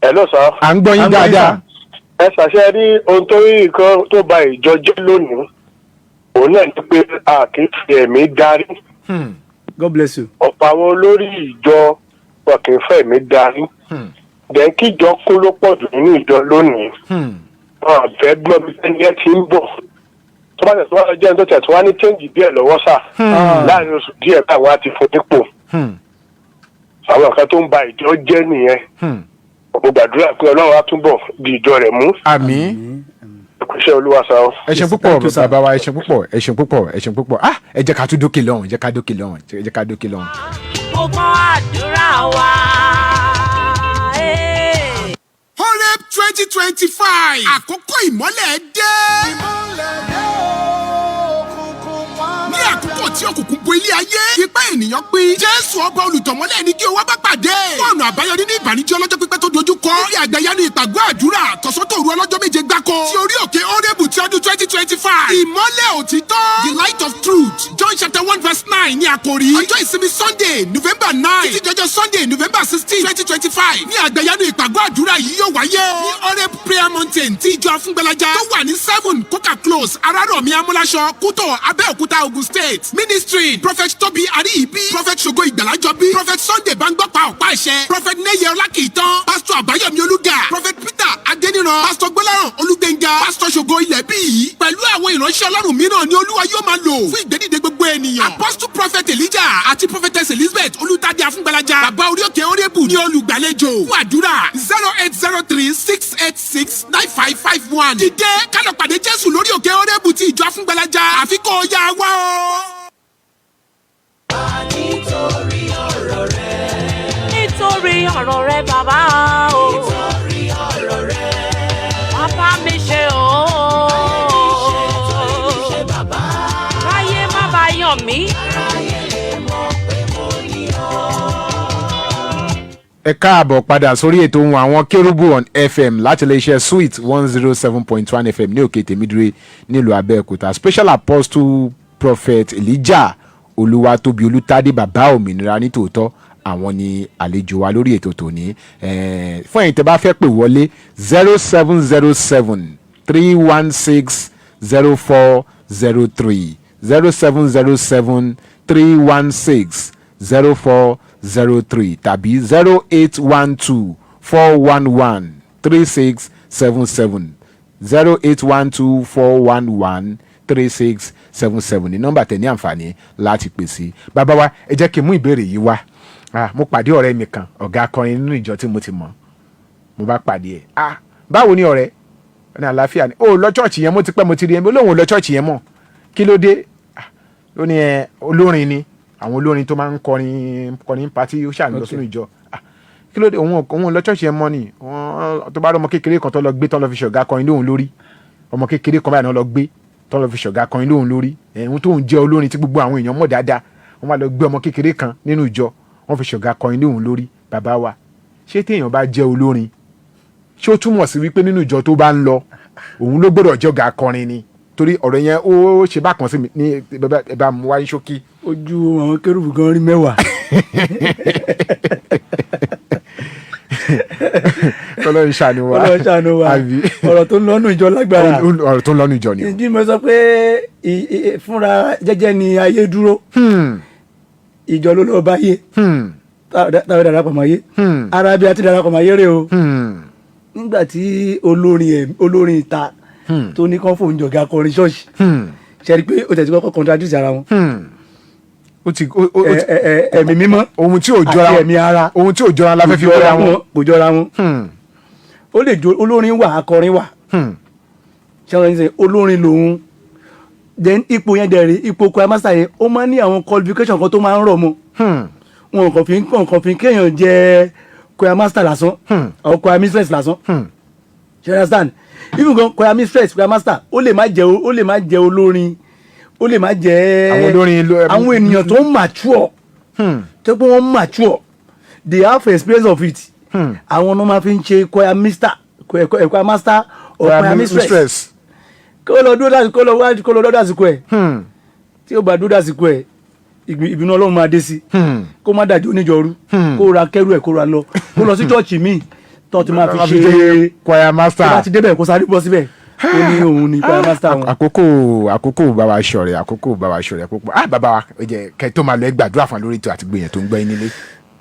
Speaker 11: Hello sir.
Speaker 1: À ń gbọ́ yín
Speaker 4: À ń gbọ́ yín,
Speaker 1: dáadáa.
Speaker 11: Ẹ ṣàṣẹ rí ohun tó rí nǹkan tó ba ìjọ jẹ́ lónìí. Òun náà ni pé a kì í fi ẹ̀mí darí.
Speaker 4: God bless you.
Speaker 11: Ọ̀pọ̀ àwọn olórí ìjọ wọn kì í fẹ́ ẹ̀mí darí. Dẹ̀ kíjọ kún ló pọ̀ jù nínú ìjọ lónìí. Wọn àfẹ́ gbọ́ bí ẹni ẹ ti ń bọ̀. Tó bá tẹ̀síwá lọ jẹ́ ẹni tó tẹ̀síwá ní change díẹ̀ lọ́wọ́ sà. Láàrin oṣù díẹ̀ báyìí, wọ́n á ti fún dípò. Àwọn kan tó ń ba ìjọ jẹ́ nìyẹn. Mo gbàdúrà pé Ọlọ́run á túbọ̀ di ìjọ rẹ̀ mú.
Speaker 1: Àmín.
Speaker 11: Ẹ kú iṣẹ́ Olúwa sá o.
Speaker 1: Ẹ ṣeun
Speaker 4: Yes,
Speaker 1: púpọ̀,
Speaker 4: thank you, sir.
Speaker 1: bàbá wa. Ẹ ṣeun púpọ̀, ẹ ṣeun púpọ̀, ẹ ṣeun púpọ̀. Ah, ẹ jẹ́ ká tún dókè lọ́hùn, ẹ jẹ́ ká dókè lọ́hùn, ẹ jẹ́ ká dókè lọ́hùn.
Speaker 7: Ó gbọ́ àdúrà wa. Hey.
Speaker 5: Horeb 2025, àkókò ìmọ́lẹ̀ dé. Ní àkókò tí òkùnkùn bo ilé ayé, ipá ènìyàn pín, Jésù ọba olùtọ̀mọ́lẹ̀ ní kí o wá bá pàdé. Fún ọ̀nà àbáyọ nínú ìbànújẹ́ ọlọ́jọ́ pípẹ́ tó dojú kọ. Níbi àgbàyanu ìpàgọ́ àdúrà tọ̀sán-tòru ọlọ́jọ́ 7 gbáko. Ti orí òkè Orébù ti ọdún 2025. Ìmọ́lẹ̀ òtítọ́. The light of truth. John chapter 1 verse 9 ní àkòrí. Ọjọ́ ìsinmi Sunday, November 9. Títí dọjọ́ Sunday, November 16, 2025. Ní àgbàyanu ìpàgọ́ àdúrà yìí yóò wáyé. Ní Oreb Prayer Mountain tí ìjọ Afúngbẹ́lájà tó wà ní 7 Coca Close, Arárọ̀mí Amúláṣọ, Kútọ̀, Abẹ́òkúta, Ogun State. Ministry: Prophet Tobi Ariyibi, Prophet Ṣògo Ìgbàlájọbí, Prophet Sunday Bangbọ́pa Ọ̀pá Ẹ̀ṣẹ̀, Prophet Neye Ọlákìtàn, Pastor Àbáyọ̀mí Olúga, Prophet Peter Adéníran, Pastor Gbọ́láhàn Olúgbénga, Pastor Ṣògo Ilẹ̀bíyì. Pẹ̀lú àwọn ìránṣẹ́ Ọlọ́run mìíràn ni Olúwa yóò máa lò fún ìgbédìde gbogbo ènìyàn. Apostle Prophet Elijah àti Prophetess Elizabeth Olùtàdé Afúngbàlájà, Bàbá orí òkè Orébù ní olùgbàlejò. Fún àdúrà, 08036869551. Dìde kálọ̀ pàdé Jésù lórí òkè Orébù ti ìjọ Afúngbàlájà. Àfikún ọ̀yà wá o.
Speaker 2: Nítorí ọ̀rọ̀ rẹ̀.
Speaker 7: Nítorí ọ̀rọ̀ rẹ, bàbá o.
Speaker 2: Nítorí ọ̀rọ̀ rẹ̀.
Speaker 7: Bàbá mi ṣe o.
Speaker 2: Ṣe bàbá.
Speaker 7: Káyé má bá yàn mí.
Speaker 2: Aráyé lè mọ̀ pé mo ní ọ.
Speaker 1: Ẹ káàbọ̀ padà sórí ètò ohun àwọn kérúbù on FM láti iléeṣẹ́ Sweet 107.1 FM ní òkè Tèmídúré nílùú Abẹ́òkúta. Special Apostle Prophet Elijah Olúwatóbi Olùtádé, bàbá òmìnira nítòótọ́, àwọn ni àlejò wa lórí ètò tòní. Fún ẹ̀yin tẹ́ bá fẹ́ pè wọlé, 07073160403, 07073160403 tàbí 08124113677, 08124113677 ní nọ́mbà tẹ̀ ní àǹfààní láti pè sí. Bàbá wa, ẹ jẹ́ kí n mú ìbéèrè yìí wá. Ah, mo pàdé ọ̀rẹ́ mi kan, ọ̀gá akọrin nínú ìjọ tí mo ti mọ̀. Mo bá pàdé ẹ̀, "Ah, báwo ni ọ̀rẹ́?" Ní àlàáfíà ni. "Ó lọ church yẹn mo ti pẹ́ mo ti rí ẹ." Mo lóun ò lọ church yẹn mọ́. "Kí ló dé?" "Ah," ló ní, "ẹ olórin ni, àwọn olórin tó máa ń kọrin kọrin party, ó ṣáà ń lọ sínú ìjọ. Ah, kí ló dé?" Òun ò lọ church yẹn mọ́ ni. Wọ́n tó bá rí ọmọ kékeré kan tó lọ gbé tó lọ fi ṣọ̀gá kọrin lóhun lórí, ọmọ kékeré kan báyìí náà lọ gbé tó lọ fi ṣọ̀gá kọrin lóhun lórí. Ẹ̀hún tó ń jẹ́ olórin tí gbogbo àwọn èèyàn mọ̀ dáadáa, wọ́n máa lọ gbé ọmọ kékeré kan nínú ìjọ, wọ́n fi ṣọ̀gá kọrin lóhun lórí. Bàbá wa, ṣé téèyàn bá jẹ́ olórin, ṣé ó túmọ̀ sí wípé nínú ìjọ tó bá ń lọ, òun ló gbọ́dọ̀ jọ̀gá kọrin ni? Torí ọ̀rọ̀ yẹn ó ṣe bákan sí mi ní. Ẹ bá mú wáyé ṣókí.
Speaker 4: Ojú àwọn kérúbù gan rí mẹ́wàá.
Speaker 1: Kọ́lọ́run ṣàánú wa.
Speaker 4: Ọlọ́run ṣàánú wa.
Speaker 1: Àbí?
Speaker 4: Ọ̀rọ̀ tó ń lọ́nù ìjọ lágbára.
Speaker 1: Ọ̀rọ̀ tó ń lọ́nu ìjọ ni o.
Speaker 4: Ìdí mo sọ pé fúnra jẹ́jẹ́ ni ayé dúró, ìjọ ló lọ́ọ́ bá yé táwọn darapọ̀ mọ́ ayé. Ara bí a ti darapọ̀ mọ́ ayé rè o. Nígbà tí olórin olórin ìta tó ní kán fóun jọ̀gá akọrin ṣọ́ọ̀ṣì, ṣe rí i pé ó tẹ̀sí kọ́kọ́ contradict ara wọn.
Speaker 1: Ó ti ó ó
Speaker 4: Ẹ- ẹ- ẹ- ẹ̀mí mímọ́
Speaker 1: ohun tí ò jọra
Speaker 4: àti ẹ̀mí ara
Speaker 1: ohun tí ò jọra la fẹ́ fi wéra wọn.
Speaker 4: Kò jọra wọn. Ó lè jó olórin wà, akọrin wà. Ṣé wọn ṣe olórin lòun, then ipò yẹn dẹ̀ rí ipò choir master yẹn, ó máa ń ní àwọn qualification kan tó máa ń rọ̀ mọ́. Wọn kàn fi kéèyàn jẹ choir master lásán or choir mistress lásán. Ṣe understand? Even gan choir mistress, choir master, ó lè má jẹ́ olórin, ó lè má jẹ́
Speaker 1: Àwọn olórin
Speaker 4: àwọn ènìyàn tó ń mature, tó pé wọ́n mature, they have experience of it. Àwọn ọ̀nà máa fi ń ṣe choir mister, choir master or choir mistress. Kó lọ dúró dásìkò, kó lọ wá, kó lọ dúró dásìkò ẹ̀. Tí ó bá dúró dásìkò ẹ̀, ìbínú Ọlọ́run máa dé sí. Kó má dàjọ́ oníjọrú. Kó ra kẹ́rù ẹ̀, kó ra lọ, kó lọ sí church míì tó ti máa fi
Speaker 1: Máa fi
Speaker 4: ṣe
Speaker 1: ṣe choir master.
Speaker 4: Tó bá ti débẹ̀, kó sáré bọ́ síbẹ̀, ó ní òun ní choir master wọn.
Speaker 1: Àkókò bá wa ṣọ̀rẹ́, àkókò bá wa ṣọ̀rẹ́ púpọ̀. Ah, bàbá wa, ó jẹ́ kẹ́ tó máa lọ, ẹ gbàdúrà fún wa lórí ètò àti gbìyànjú tó ń gbọ́ yín nílé.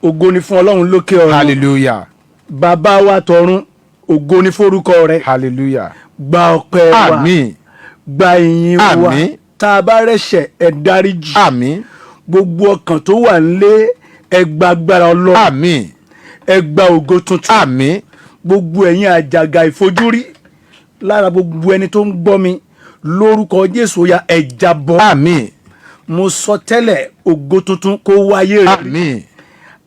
Speaker 4: Ògo ni fún Ọlọ́run lókè ọ̀run.
Speaker 1: Hallelujah.
Speaker 4: Bàbá wa tọ̀run, ògo ni forúkọ rẹ.
Speaker 1: Hallelujah.
Speaker 4: Gba ọpẹ́ wa.
Speaker 1: Àmín.
Speaker 4: Gba ìyìn wa.
Speaker 1: Àmín.
Speaker 4: Tá a bá rẹ̀ṣẹ̀, ẹ dáríjì.
Speaker 1: Àmín.
Speaker 4: Gbogbo ọkàn tó wà nílé, ẹ gba agbára Ọlọ́run.
Speaker 1: Àmín.
Speaker 4: Ẹ gba ògo tuntun.
Speaker 1: Àmín.
Speaker 4: Gbogbo ẹ̀yin àjàgà ìfojúrí lára gbogbo ẹni tó ń gbọ́ mi, lórúkọ Jésù, ó yá, ẹ jábọ́.
Speaker 1: Àmín.
Speaker 4: Mo sọ tẹ́lẹ̀, ògo tuntun kó wáyé rẹ̀.
Speaker 1: Àmín.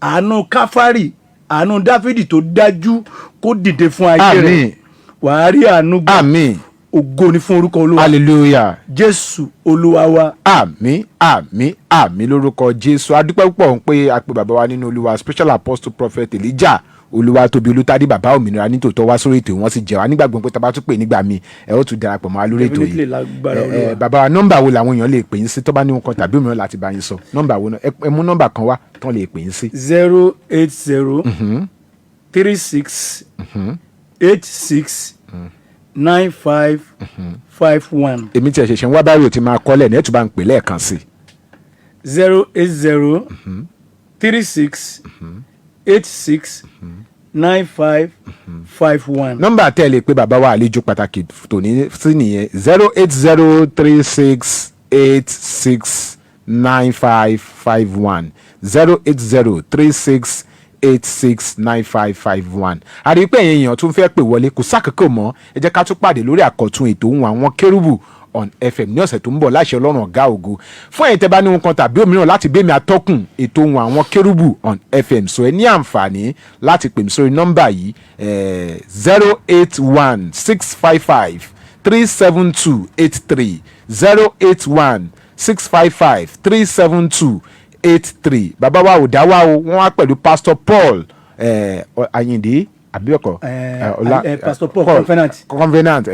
Speaker 4: Àánú Káfárì, àánú Dáfídì tó dájú, kó dìde fún ayé rẹ̀.
Speaker 1: Àmín.
Speaker 4: Wàá rí àánú gbà.
Speaker 1: Àmín.
Speaker 4: Ògo ni fún orúkọ Olúwa.
Speaker 1: Hallelujah.
Speaker 4: Jésù Olúwa wa.
Speaker 1: Àmín, àmín, àmín lórúkọ Jésù. Adúpẹ́ púpọ̀ ń pé a pe bàbá wa nínú Olúwa, Special Apostle Prophet Elijah Olúwatóbi Olùtádé, bàbá òmìnira nítòótọ́, wá sórí ètò, wọn sì jẹ́ wa nígbàgbọ́ pé tá a bá tún pè nígbà míì, ẹ ó tún darapọ̀ mọ́ wa lórí ètò
Speaker 4: Definitely,
Speaker 1: yìí.
Speaker 4: lágbára
Speaker 1: Ẹ,
Speaker 4: Olúwa.
Speaker 1: Bàbá wa, nọ́mbà wo làwọn èèyàn lè pè yín sí tó bá ní nǹkan tàbí òmíràn láti bá yín sọ? Nọ́mbà wo náà? Ẹ mú nọ́mbà kan wá tán lè pè yín sí.
Speaker 4: 080 36 86 95 51.
Speaker 1: Èmi tí ẹ ṣẹ̀ṣẹ̀ ń wá báyìí ò ti máa kọ́lẹ̀ ní ẹ̀ tún bá ń pè lẹ́ẹ̀kan sí.
Speaker 4: 080 36 86 95 51.
Speaker 1: Nọ́mbà tẹ́ ẹ lè pe bàbá wa àlejò pàtàkì tòní sí nìyẹn, 08036869551, 08036869551. Àrí pé ẹ̀yin èèyàn tún fẹ́ pè wọlé, kò sákòókò mọ́. Ẹ jẹ́ ká tún pàdé lórí àkọ́tún ètò ohun àwọn kérúbù on FM ní ọ̀sẹ̀ tó ń bọ̀ láṣẹ Ọlọ́run ọ̀gá ògo. Fún ẹ̀yin tẹ́ bá ní ohun kan tàbí òmíràn láti bẹ́ẹ̀ mi atọ́kùn ètò ohun àwọn kérúbù on FM sọ, ẹ ní àǹfààní láti pè mí sórí nọ́mbà yìí, 08165537283, 08165537283. Bàbá wa ò dá wa o, wọ́n wá pẹ̀lú Pastor Paul Ayinde àbíọ̀kọ̀.
Speaker 4: Pastor Paul Covenant.
Speaker 1: Covenant,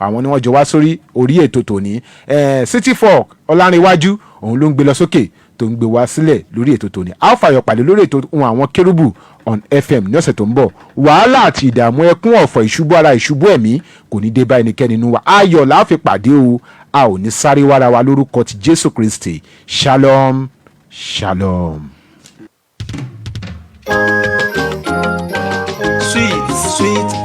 Speaker 1: àwọn ni wọ́n jọ wá sórí orí ètò tòní. City Folk Ọlárìnwájú, òun ló ń gbé lọ sókè tó ń gbé wá sílẹ̀ lórí ètò tòní. A ó fàyọ̀ pàdé lórí ètò ohun àwọn kérúbù on FM ní ọ̀sẹ̀ tó ń bọ̀. Wàhálà àti ìdààmú, ẹkún, ọ̀fọ̀, ìṣubú ara, ìṣubú ẹ̀mí kò ní dé bá ẹnikẹ́ni nínú wa. Ayọ̀ la fi pàdé o, a ò ní sáré wára wa lórúkọ ti Jésù Kristi. Shalom, shalom.
Speaker 2: Sweet, sweet.